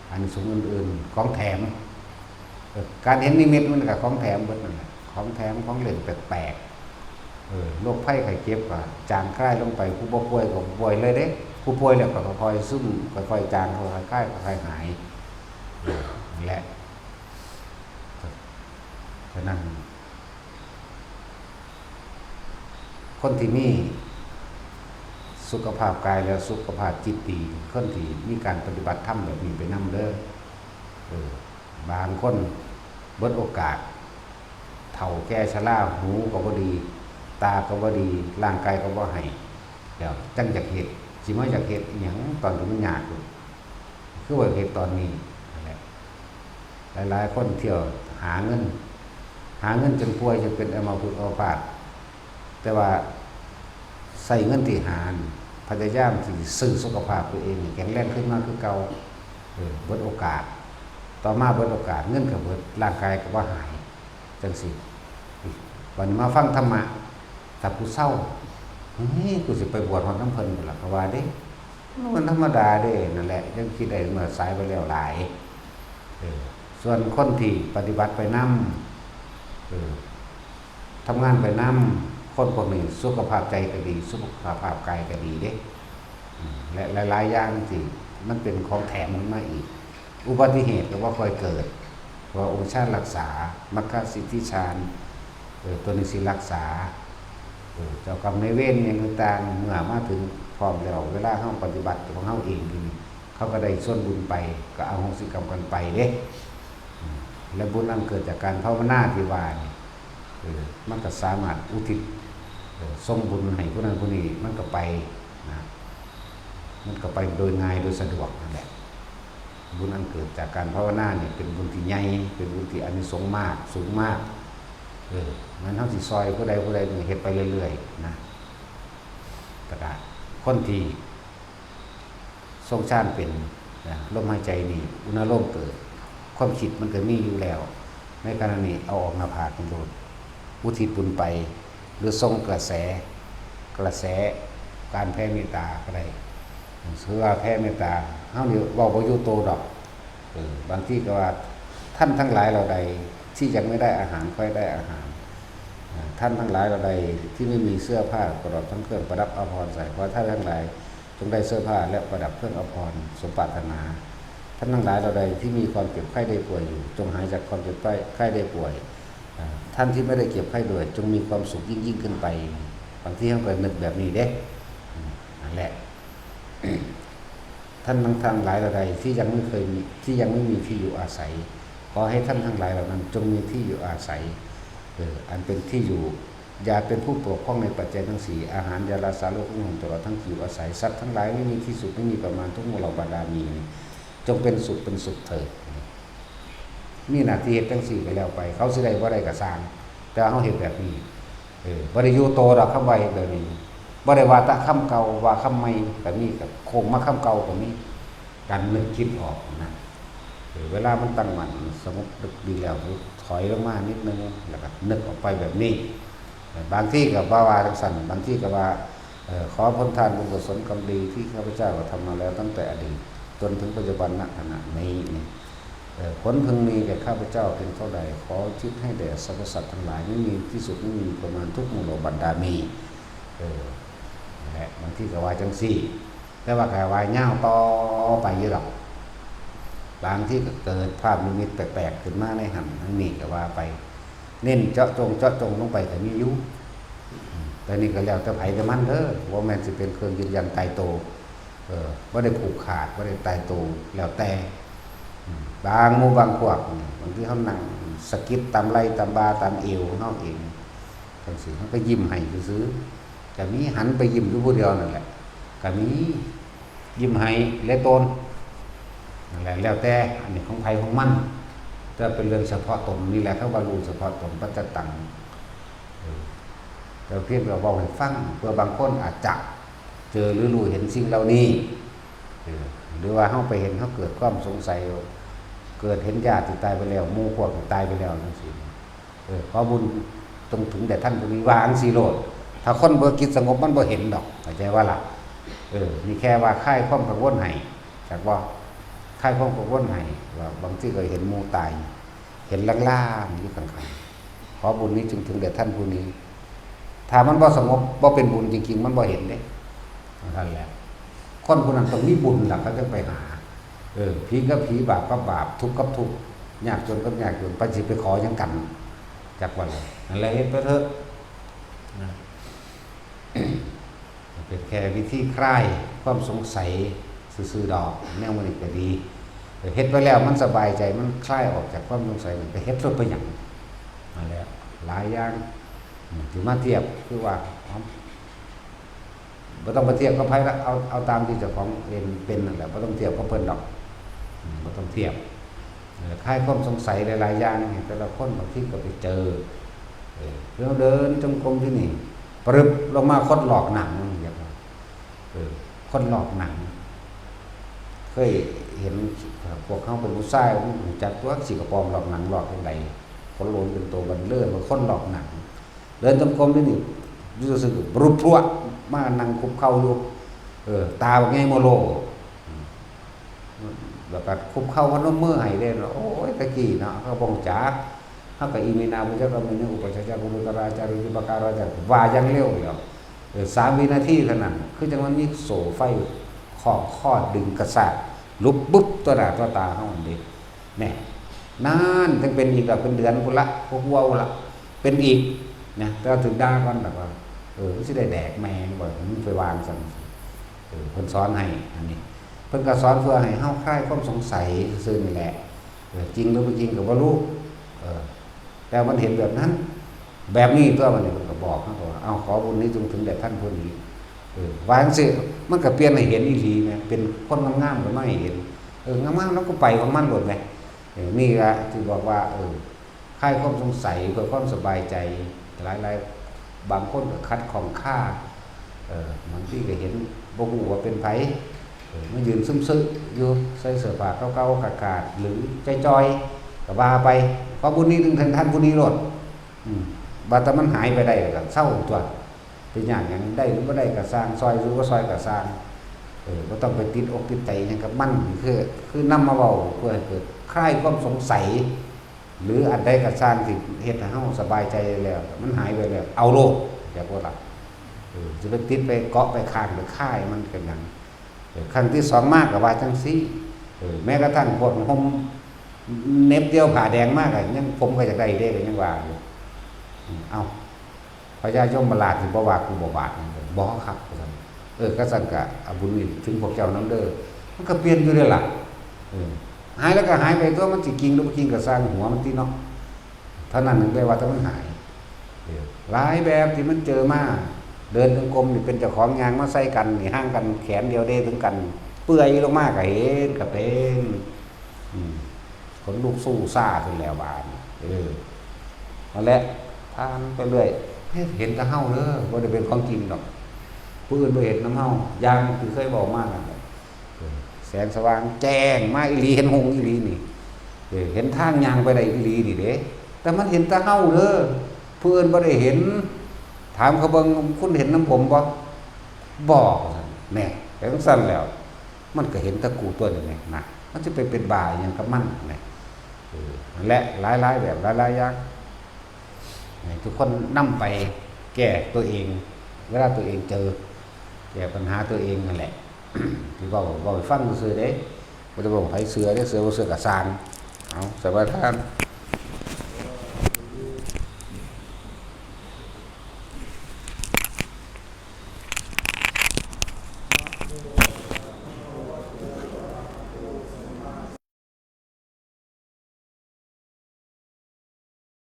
อานิสงส์อื่นๆ ของแถม เออ การเห็นนิมิตมันก็ของแถมเบิดนั่นแหละ ของแถม ของเล่นแปลกๆ เออ โรคภัยไข้เจ็บก็จางคลายลงไป ผู้บ่ป่วยก็บ่ป่วยเลยเด้ ผู้ป่วยแล้วก็ค่อยๆ ซึม ค่อยๆ จาง ค่อยๆ คลาย ค่อยๆ หาย เออ นั่นแหละ ฉะนั้น คนที่มีสุขภาพกายและสุขภาพจิตดี คนที่มีการปฏิบัติธรรมแบบนี้ไปนำเด้อ เออ บางคนเบิดโอกาส เฒ่าแก่ชรา หูก็บ่ดี ตาก็บ่ดี ร่างกายก็บ่ให้ แล้วจั่งอยากเฮ็ด สิมาอยากเฮ็ดอิหยังตอนที่มันยากอยู่ คือว่าเฮ็ดตอนนี้นั่นแหละ หลายๆ คนเที่ยวหาเงิน หาเงินจนป่วย จนเป็นอัมพฤกษ์อัมพาต แต่ว่าใช้เงินที่หานี่ พยายามที่สิซื้อสุขภาพตัวเองให้แข็งแรงขึ้นมาคือเก่า เออ เบิดโอกาส ต่อมาเบิดโอกาส เงินก็เบิด ร่างกายก็บ่หาย จั่งซี้ บัดนี้มาฟังธรรมะ ถ้าผู้เซา เฮ้ย กูสิไปบวชฮอดนำเพิ่นพุ้นล่ะ เขาว่าเด้ มันธรรมดาเด้ นั่นแหละ ยังคิดได้เมื่อสายไปแล้วหลาย เออ ส่วนคนที่ปฏิบัติไปนำ เออ ทำงานไปนำ คนพวกนี้สุขภาพใจก็ดี สุขภาพกายก็ดีเด้ อืม และหลายๆ อย่างที่มันเป็นของแถมขึ้นมาอีก อุบัติเหตุก็บ่ค่อยเกิด เพราะว่าองค์ฌานรักษา มรรคสิทธิฌาน เออ ตัวนี้สิรักษา เออ เจ้ากรรมนายเวรอิหยังต่างๆ เมื่อมาถึงพร้อมแล้ว เวลาเฮาปฏิบัติของเฮาเองทีนี้ เขาก็ได้ส่วนบุญไป ก็อโหสิกรรมกันไปเด้ อืม และบุญอันเกิดจากการภาวนาที่ว่านี่ เออ มันก็สามารถอุทิศ เออ ส่งบุญให้ผู้นั้นผู้นี้ มันก็ไปนะ มันก็ไปโดยง่ายโดยสะดวกนั่นแหละ บุญอันเกิดจากการภาวนาเนี่ยเป็นบุญที่ใหญ่ เป็นบุญที่อานิสงส์มาก สูงมาก เออ มันเฮาสิซอยผู้ใดผู้ใดนี่เฮ็ดไปเรื่อยๆ นะ แต่ก็คนที่ทรงฌานเป็นนะ ลมหายใจนี่ อุณาโลมเกิด ความคิดมันก็มีอยู่แล้ว ในขณะนี้เอาออกหน้าผากมันโลด อุทิศบุญไป หรือส่งกระแส กระแสการแผ่เมตตาก็ได้ ถือว่าแผ่เมตตา เฮานี่เว้าบ่อยู่โตดอก เออ บางทีก็ว่า ท่านทั้งหลายเหล่าใดที่ยังไม่ได้อาหาร ขอให้ได้อาหาร อ่า ท่านทั้งหลายเหล่าใดที่ไม่มีเสื้อผ้าประดับทั้งเครื่องประดับอาภรณ์ใส่ ขอท่านทั้งหลายจงได้เสื้อผ้าและประดับเครื่องอาภรณ์สมปรารถนา ท่านทั้งหลายเหล่าใดที่มีความเจ็บไข้ได้ป่วยอยู่ จงหายจากความเจ็บไข้ได้ป่วย อ่า ท่านที่ไม่ได้เจ็บไข้ด้วย จงมีความสุขยิ่งๆ ขึ้นไป บางทีเฮาก็นึกแบบนี้เด้ อืม นั่นแหละ ท่านทั้งหลายเหล่าใดที่ยังไม่เคยมี ที่ยังไม่มีที่อยู่อาศัย ขอให้ท่านทั้งหลายเหล่านั้นจงมีที่อยู่อาศัย เออ อันเป็นที่อยู่ อย่าเป็นผู้ปกครองในปัจจัยทั้งสี่ อาหาร ยาลา สาโล เครื่องหอม ตลอดทั้งที่อยู่อาศัย สัตว์ทั้งหลายไม่มีที่สุด ไม่มีประมาณ ทุกหมู่เหล่าบรรดา มี จงเป็นสุขเป็นสุขเถิด มีหน้าที่เฮ็ดจั่งซี้ก็แล้วไป เขาสิได้บ่ได้ก็ซ่าง แต่เฮาเฮ็ดแบบนี้ เออ บ่ได้อยู่โตดอก คำว่าเฮ็ดแบบนี้ บ่ได้ว่าแต่คำเก่า ว่าคำใหม่ก็มี ก็โค้งมาคำเก่าก็มี การนึกคิดออกนะ เออ เวลามันตั้งมั่นสงบดีแล้ว ถอยลงมานิดนึง แล้วก็นึกออกไปแบบนี้ บางทีก็บ่ว่าจั่งซั้น บางทีก็ว่า เอ่อ ขอผลทานบุญกุศลกรรมดีที่ข้าพเจ้ากระทำมาแล้วตั้งแต่อดีตจนถึงปัจจุบัน ณ ขณะนี้นี่ เอ่อ ผลพึงมีแก่ข้าพเจ้าเพียงเท่าใด ขออุทิศให้แด่สรรพสัตว์ทั้งหลาย ไม่มีที่สุด ไม่มีประมาณ ทุกหมู่เหล่าบรรดา มี เออ นั่นแหละ บางทีก็ว่าจั่งซี้ แต่ว่าก็ว่ายาวต่อไปอยู่ดอก บางทีก็เกิดภาพนิมิตแปลกๆขึ้นมาในหั้นในนี่ก็ว่าไป เน้นเจาะจง เจาะจงลงไปก็มีอยู่ อืม แต่นี่ก็แล้วแต่ไผแต่มันเด้อ บ่แม่นสิเป็นเครื่องยืนยันตายตัว เออ บ่ได้ผูกขาด บ่ได้ตายตัว แล้วแต่ อืม บางหมู่บางพวกนี่ บางทีเฮานั่งสะกิดตามไหล่ตามบ่าตามเอวของเฮาเอง จั่งซี้ เฮาก็ยิ้มให้ซื่อๆ ก็มี หันไปยิ้มอยู่ผู้เดียวนั่นแหละ ก็มี ยิ้มให้และตน นั่นแหละ แล้วแต่ อันนี้ของไผของมัน แต่เป็นเรื่องเฉพาะตนนี่แหละ เขาว่ารู้เฉพาะตน ปัจจตัง เออ แต่เพียงแต่เว้าให้ฟัง เพื่อบางคนอาจจะเจอหรือรู้เห็นสิ่งเหล่านี้ เออ หรือว่าเฮาไปเห็น เฮาเกิดความสงสัย เกิดเห็นญาติที่ตายไปแล้ว หมู่พวกที่ตายไปแล้วจั่งซี้ เออ ขอบุญจงถึงแด่ท่านผู้นี้ ว่าจั่งซี้โลด ถ้าคนบ่จิตสงบมันบ่เห็นดอก เข้าใจบ่ล่ะ เออ นี่แค่ว่าคลายความกังวลให้ จักบ่ คลายความกังวลให้ ว่าบางทีก็เห็นหมู่ตาย เห็นลางๆอยู่ข้างๆ ขอบุญนี้จงถึงแด่ท่านผู้นี้ ถ้ามันบ่สงบ บ่เป็นบุญจริงๆ มันบ่เห็นเด้ นั่นแหละ คนผู้นั้นต้องมีบุญล่ะ เขาจั่งไปหา เออ ผีกับผี บาปกับบาป ทุกข์กับทุกข์ ยากจนกับยากจน ไปสิไปขอหยังกัน จักว่าเลย นั่นแหละ เฮ็ดไปเถอะ นะ เป็นแค่วิธีคลายความสงสัยซื่อๆดอก แนวมื้อนี้ก็ดี เออ เฮ็ดไปแล้วมันสบายใจ มันคลายออกจากความสงสัย มันไปเฮ็ดโลดไปหยัง นั่นแหละ หลายอย่าง อืม สิมาเทียบ คือว่า เอา บ่ต้องไปเทียบกับไผละ เอา เอาตามที่เจ้าของเองเป็นนั่นแหละ บ่ต้องเทียบกับเพิ่นดอก อืม บ่ต้องเทียบ เออ คลายความสงสัยหลายๆอย่างให้แต่ละคน บางทีก็ไปเจอ เออ เราเดินจงกรมที่นี่ ปรึบลงมาคนลอกหนัง อย่างเงี้ย เออ คนลอกหนัง เคยเห็นพวกเขาเป็นผู้ชาย รู้จักตัว สิกระปอมลอกหนัง ลอกจั่งใด คนโลนเป็นตัวบันเลิศ ว่าคนลอกหนัง เดินจงกรมนี่นี่ อยู่ซื่อๆ บรุพรวด มานั่งคุกเข่าอยู่ เออ ตาบักใหญ่โมโล อืม แล้วก็คุกเข่าพนมมือให้เด้เนาะ โอ้ย ตะกี้เนาะ เขาบ่รู้จัก เขาก็อิมินา ปุญญกรรมมินี อุปัชฌาย์จา กุรุตราจารี อุปการาจา ว่าอย่างเร็วเดียว เออ สามวินาทีเท่านั้น คือจั่งมันมีโซ่ไฟคล้องคอดึงกระชาก ลุบบึบต่อหน้าต่อตาเฮาหั่นเด้ แน่ นั่นจั่งเป็นอีกละ เป็นเดือนพุ้นละ พวกเว้าละ เป็นอีก นะ แต่ว่าถืกด่าก่อน แบบว่า เออ มันสิได้แดกแม่งบ่ มึงไปวางซั่น เออ เพิ่นสอนให้ อันนี้ เพิ่นก็สอนเพื่อให้เฮาคลายความสงสัยซื่อๆนี่แหละ เออ จริงหรือบ่จริงก็บ่รู้ เออ แต่มันเห็นแบบนั้น แบบนี้ตัวมันนี่ มันก็บอก มันก็ว่า "เอ้า ขอบุญนี้จงถึงแด่ท่านผู้นี้" เออ ว่าจั่งซี้ มันก็เปลี่ยนให้เห็นอีหลีแหม เป็นคนงามๆก็มาให้เห็น เออ งามๆแล้วก็ไปของมันโลดแหม เออ นี่ละที่บอกว่า เออ คลายความสงสัยเพื่อความสบายใจ หลายๆ บางคนก็ขัดข้องคา เออ บางทีก็เห็นบ่ฮู้ว่าเป็นไผ เออ มายืนซุ่มซึอยู่ ใส่เสื้อผ้าเก่าๆ ขาดๆ หรือจ่อยๆ ก็ว่าไป ขอบุญนี้ถึงท่านผู้นี้โลด อืม ว่าแต่มันหายไปได้ก็เซาตั๊ว เป็นหยัง หยังได้หรือบ่ได้ก็ซ่าง ซ่อยหรือบ่ซ่อยก็ซ่าง เออ บ่ต้องไปติดอกติดใจหยังกับมัน คือ คือนำมาเว้าเพื่อให้เกิดคลายความสงสัย หรืออันใดก็ซ่างที่เฮ็ดให้เฮาสบายใจแล้ว มันหายไปแล้ว เอาโลด อย่าบ่ล่ะ เออ สิไปติดไปเกาะไปค้างไปคาให้มันเป็นหยัง เออ ครั้งที่สองมาก็ว่าจั่งซี้ เออ แม้กระทั่งพวกห่มเหน็บเดี่ยวผ้าแดงมาก็ยัง ผมก็อยากได้เด้ ก็ยังว่าอยู่ อืม เอ้า พญายมราชสิบ่ว่ากูบ่บาดนี่ บ่ครับ ว่าซั่น เออ คันซั่นก็เอาบุญนี้ถึงพวกเจ้านำเด้อ มันก็เปลี่ยนอยู่เด้ล่ะ เออ หายแล้วก็หายไปตั๊ว มันสิจริงหรือบ่จริงก็ซ่างหัวมันติเนาะ เท่านั้นถึงได้ว่าแต่มันหาย หลายแบบที่มันเจอมา เดินจงกรมนี่เป็นเจ้าของยางมาใส่กันนี่ ห่างกันแขนเดียวเด้ถึงกัน เปื่อยลงมากะเห็นกะเป็น อืม ขนลุกสู้ซ่าขึ้นแล้วบาดนี้ เออ นั่นแหละ ผ่านไปเรื่อย เฮ้ย เห็นแต่เฮาเด้อ บ่ได้เป็นของจริงดอก ผู้อื่นบ่เห็นนำเฮา อย่างที่เคยบอกมานั่นแหละ เออ แสงสว่างแจ้งมาอีหลี เห็นหงส์อีหลีนี่ เออ เห็นทางย่างไปได้อีหลีนี่เด้ แต่มันเห็นแต่เฮาเด้อ ผู้อื่นบ่ได้เห็น ถามเขาเบิ่ง คุณเห็นนำผมบ่ บ่ แหน่ จั่งซั่นแล้ว มันก็เห็นแต่กูตัวนี้แหละนะ มันสิไปเป็นบ้าอิหยังกับมันแหน่ เออ นั่นแหละ หลายๆแบบ หลายๆอย่าง ให้ทุกคนนำไปแก้ตัวเอง เวลาตัวเองเจอ แก้ปัญหาตัวเองนั่นแหละ ที่เว้า เว้าให้ฟังซื่อๆเด้ บ่ได้เว้าให้ไผเชื่อเด้ เชื่อบ่เชื่อก็ซ่าง เอา สวัสดีครับ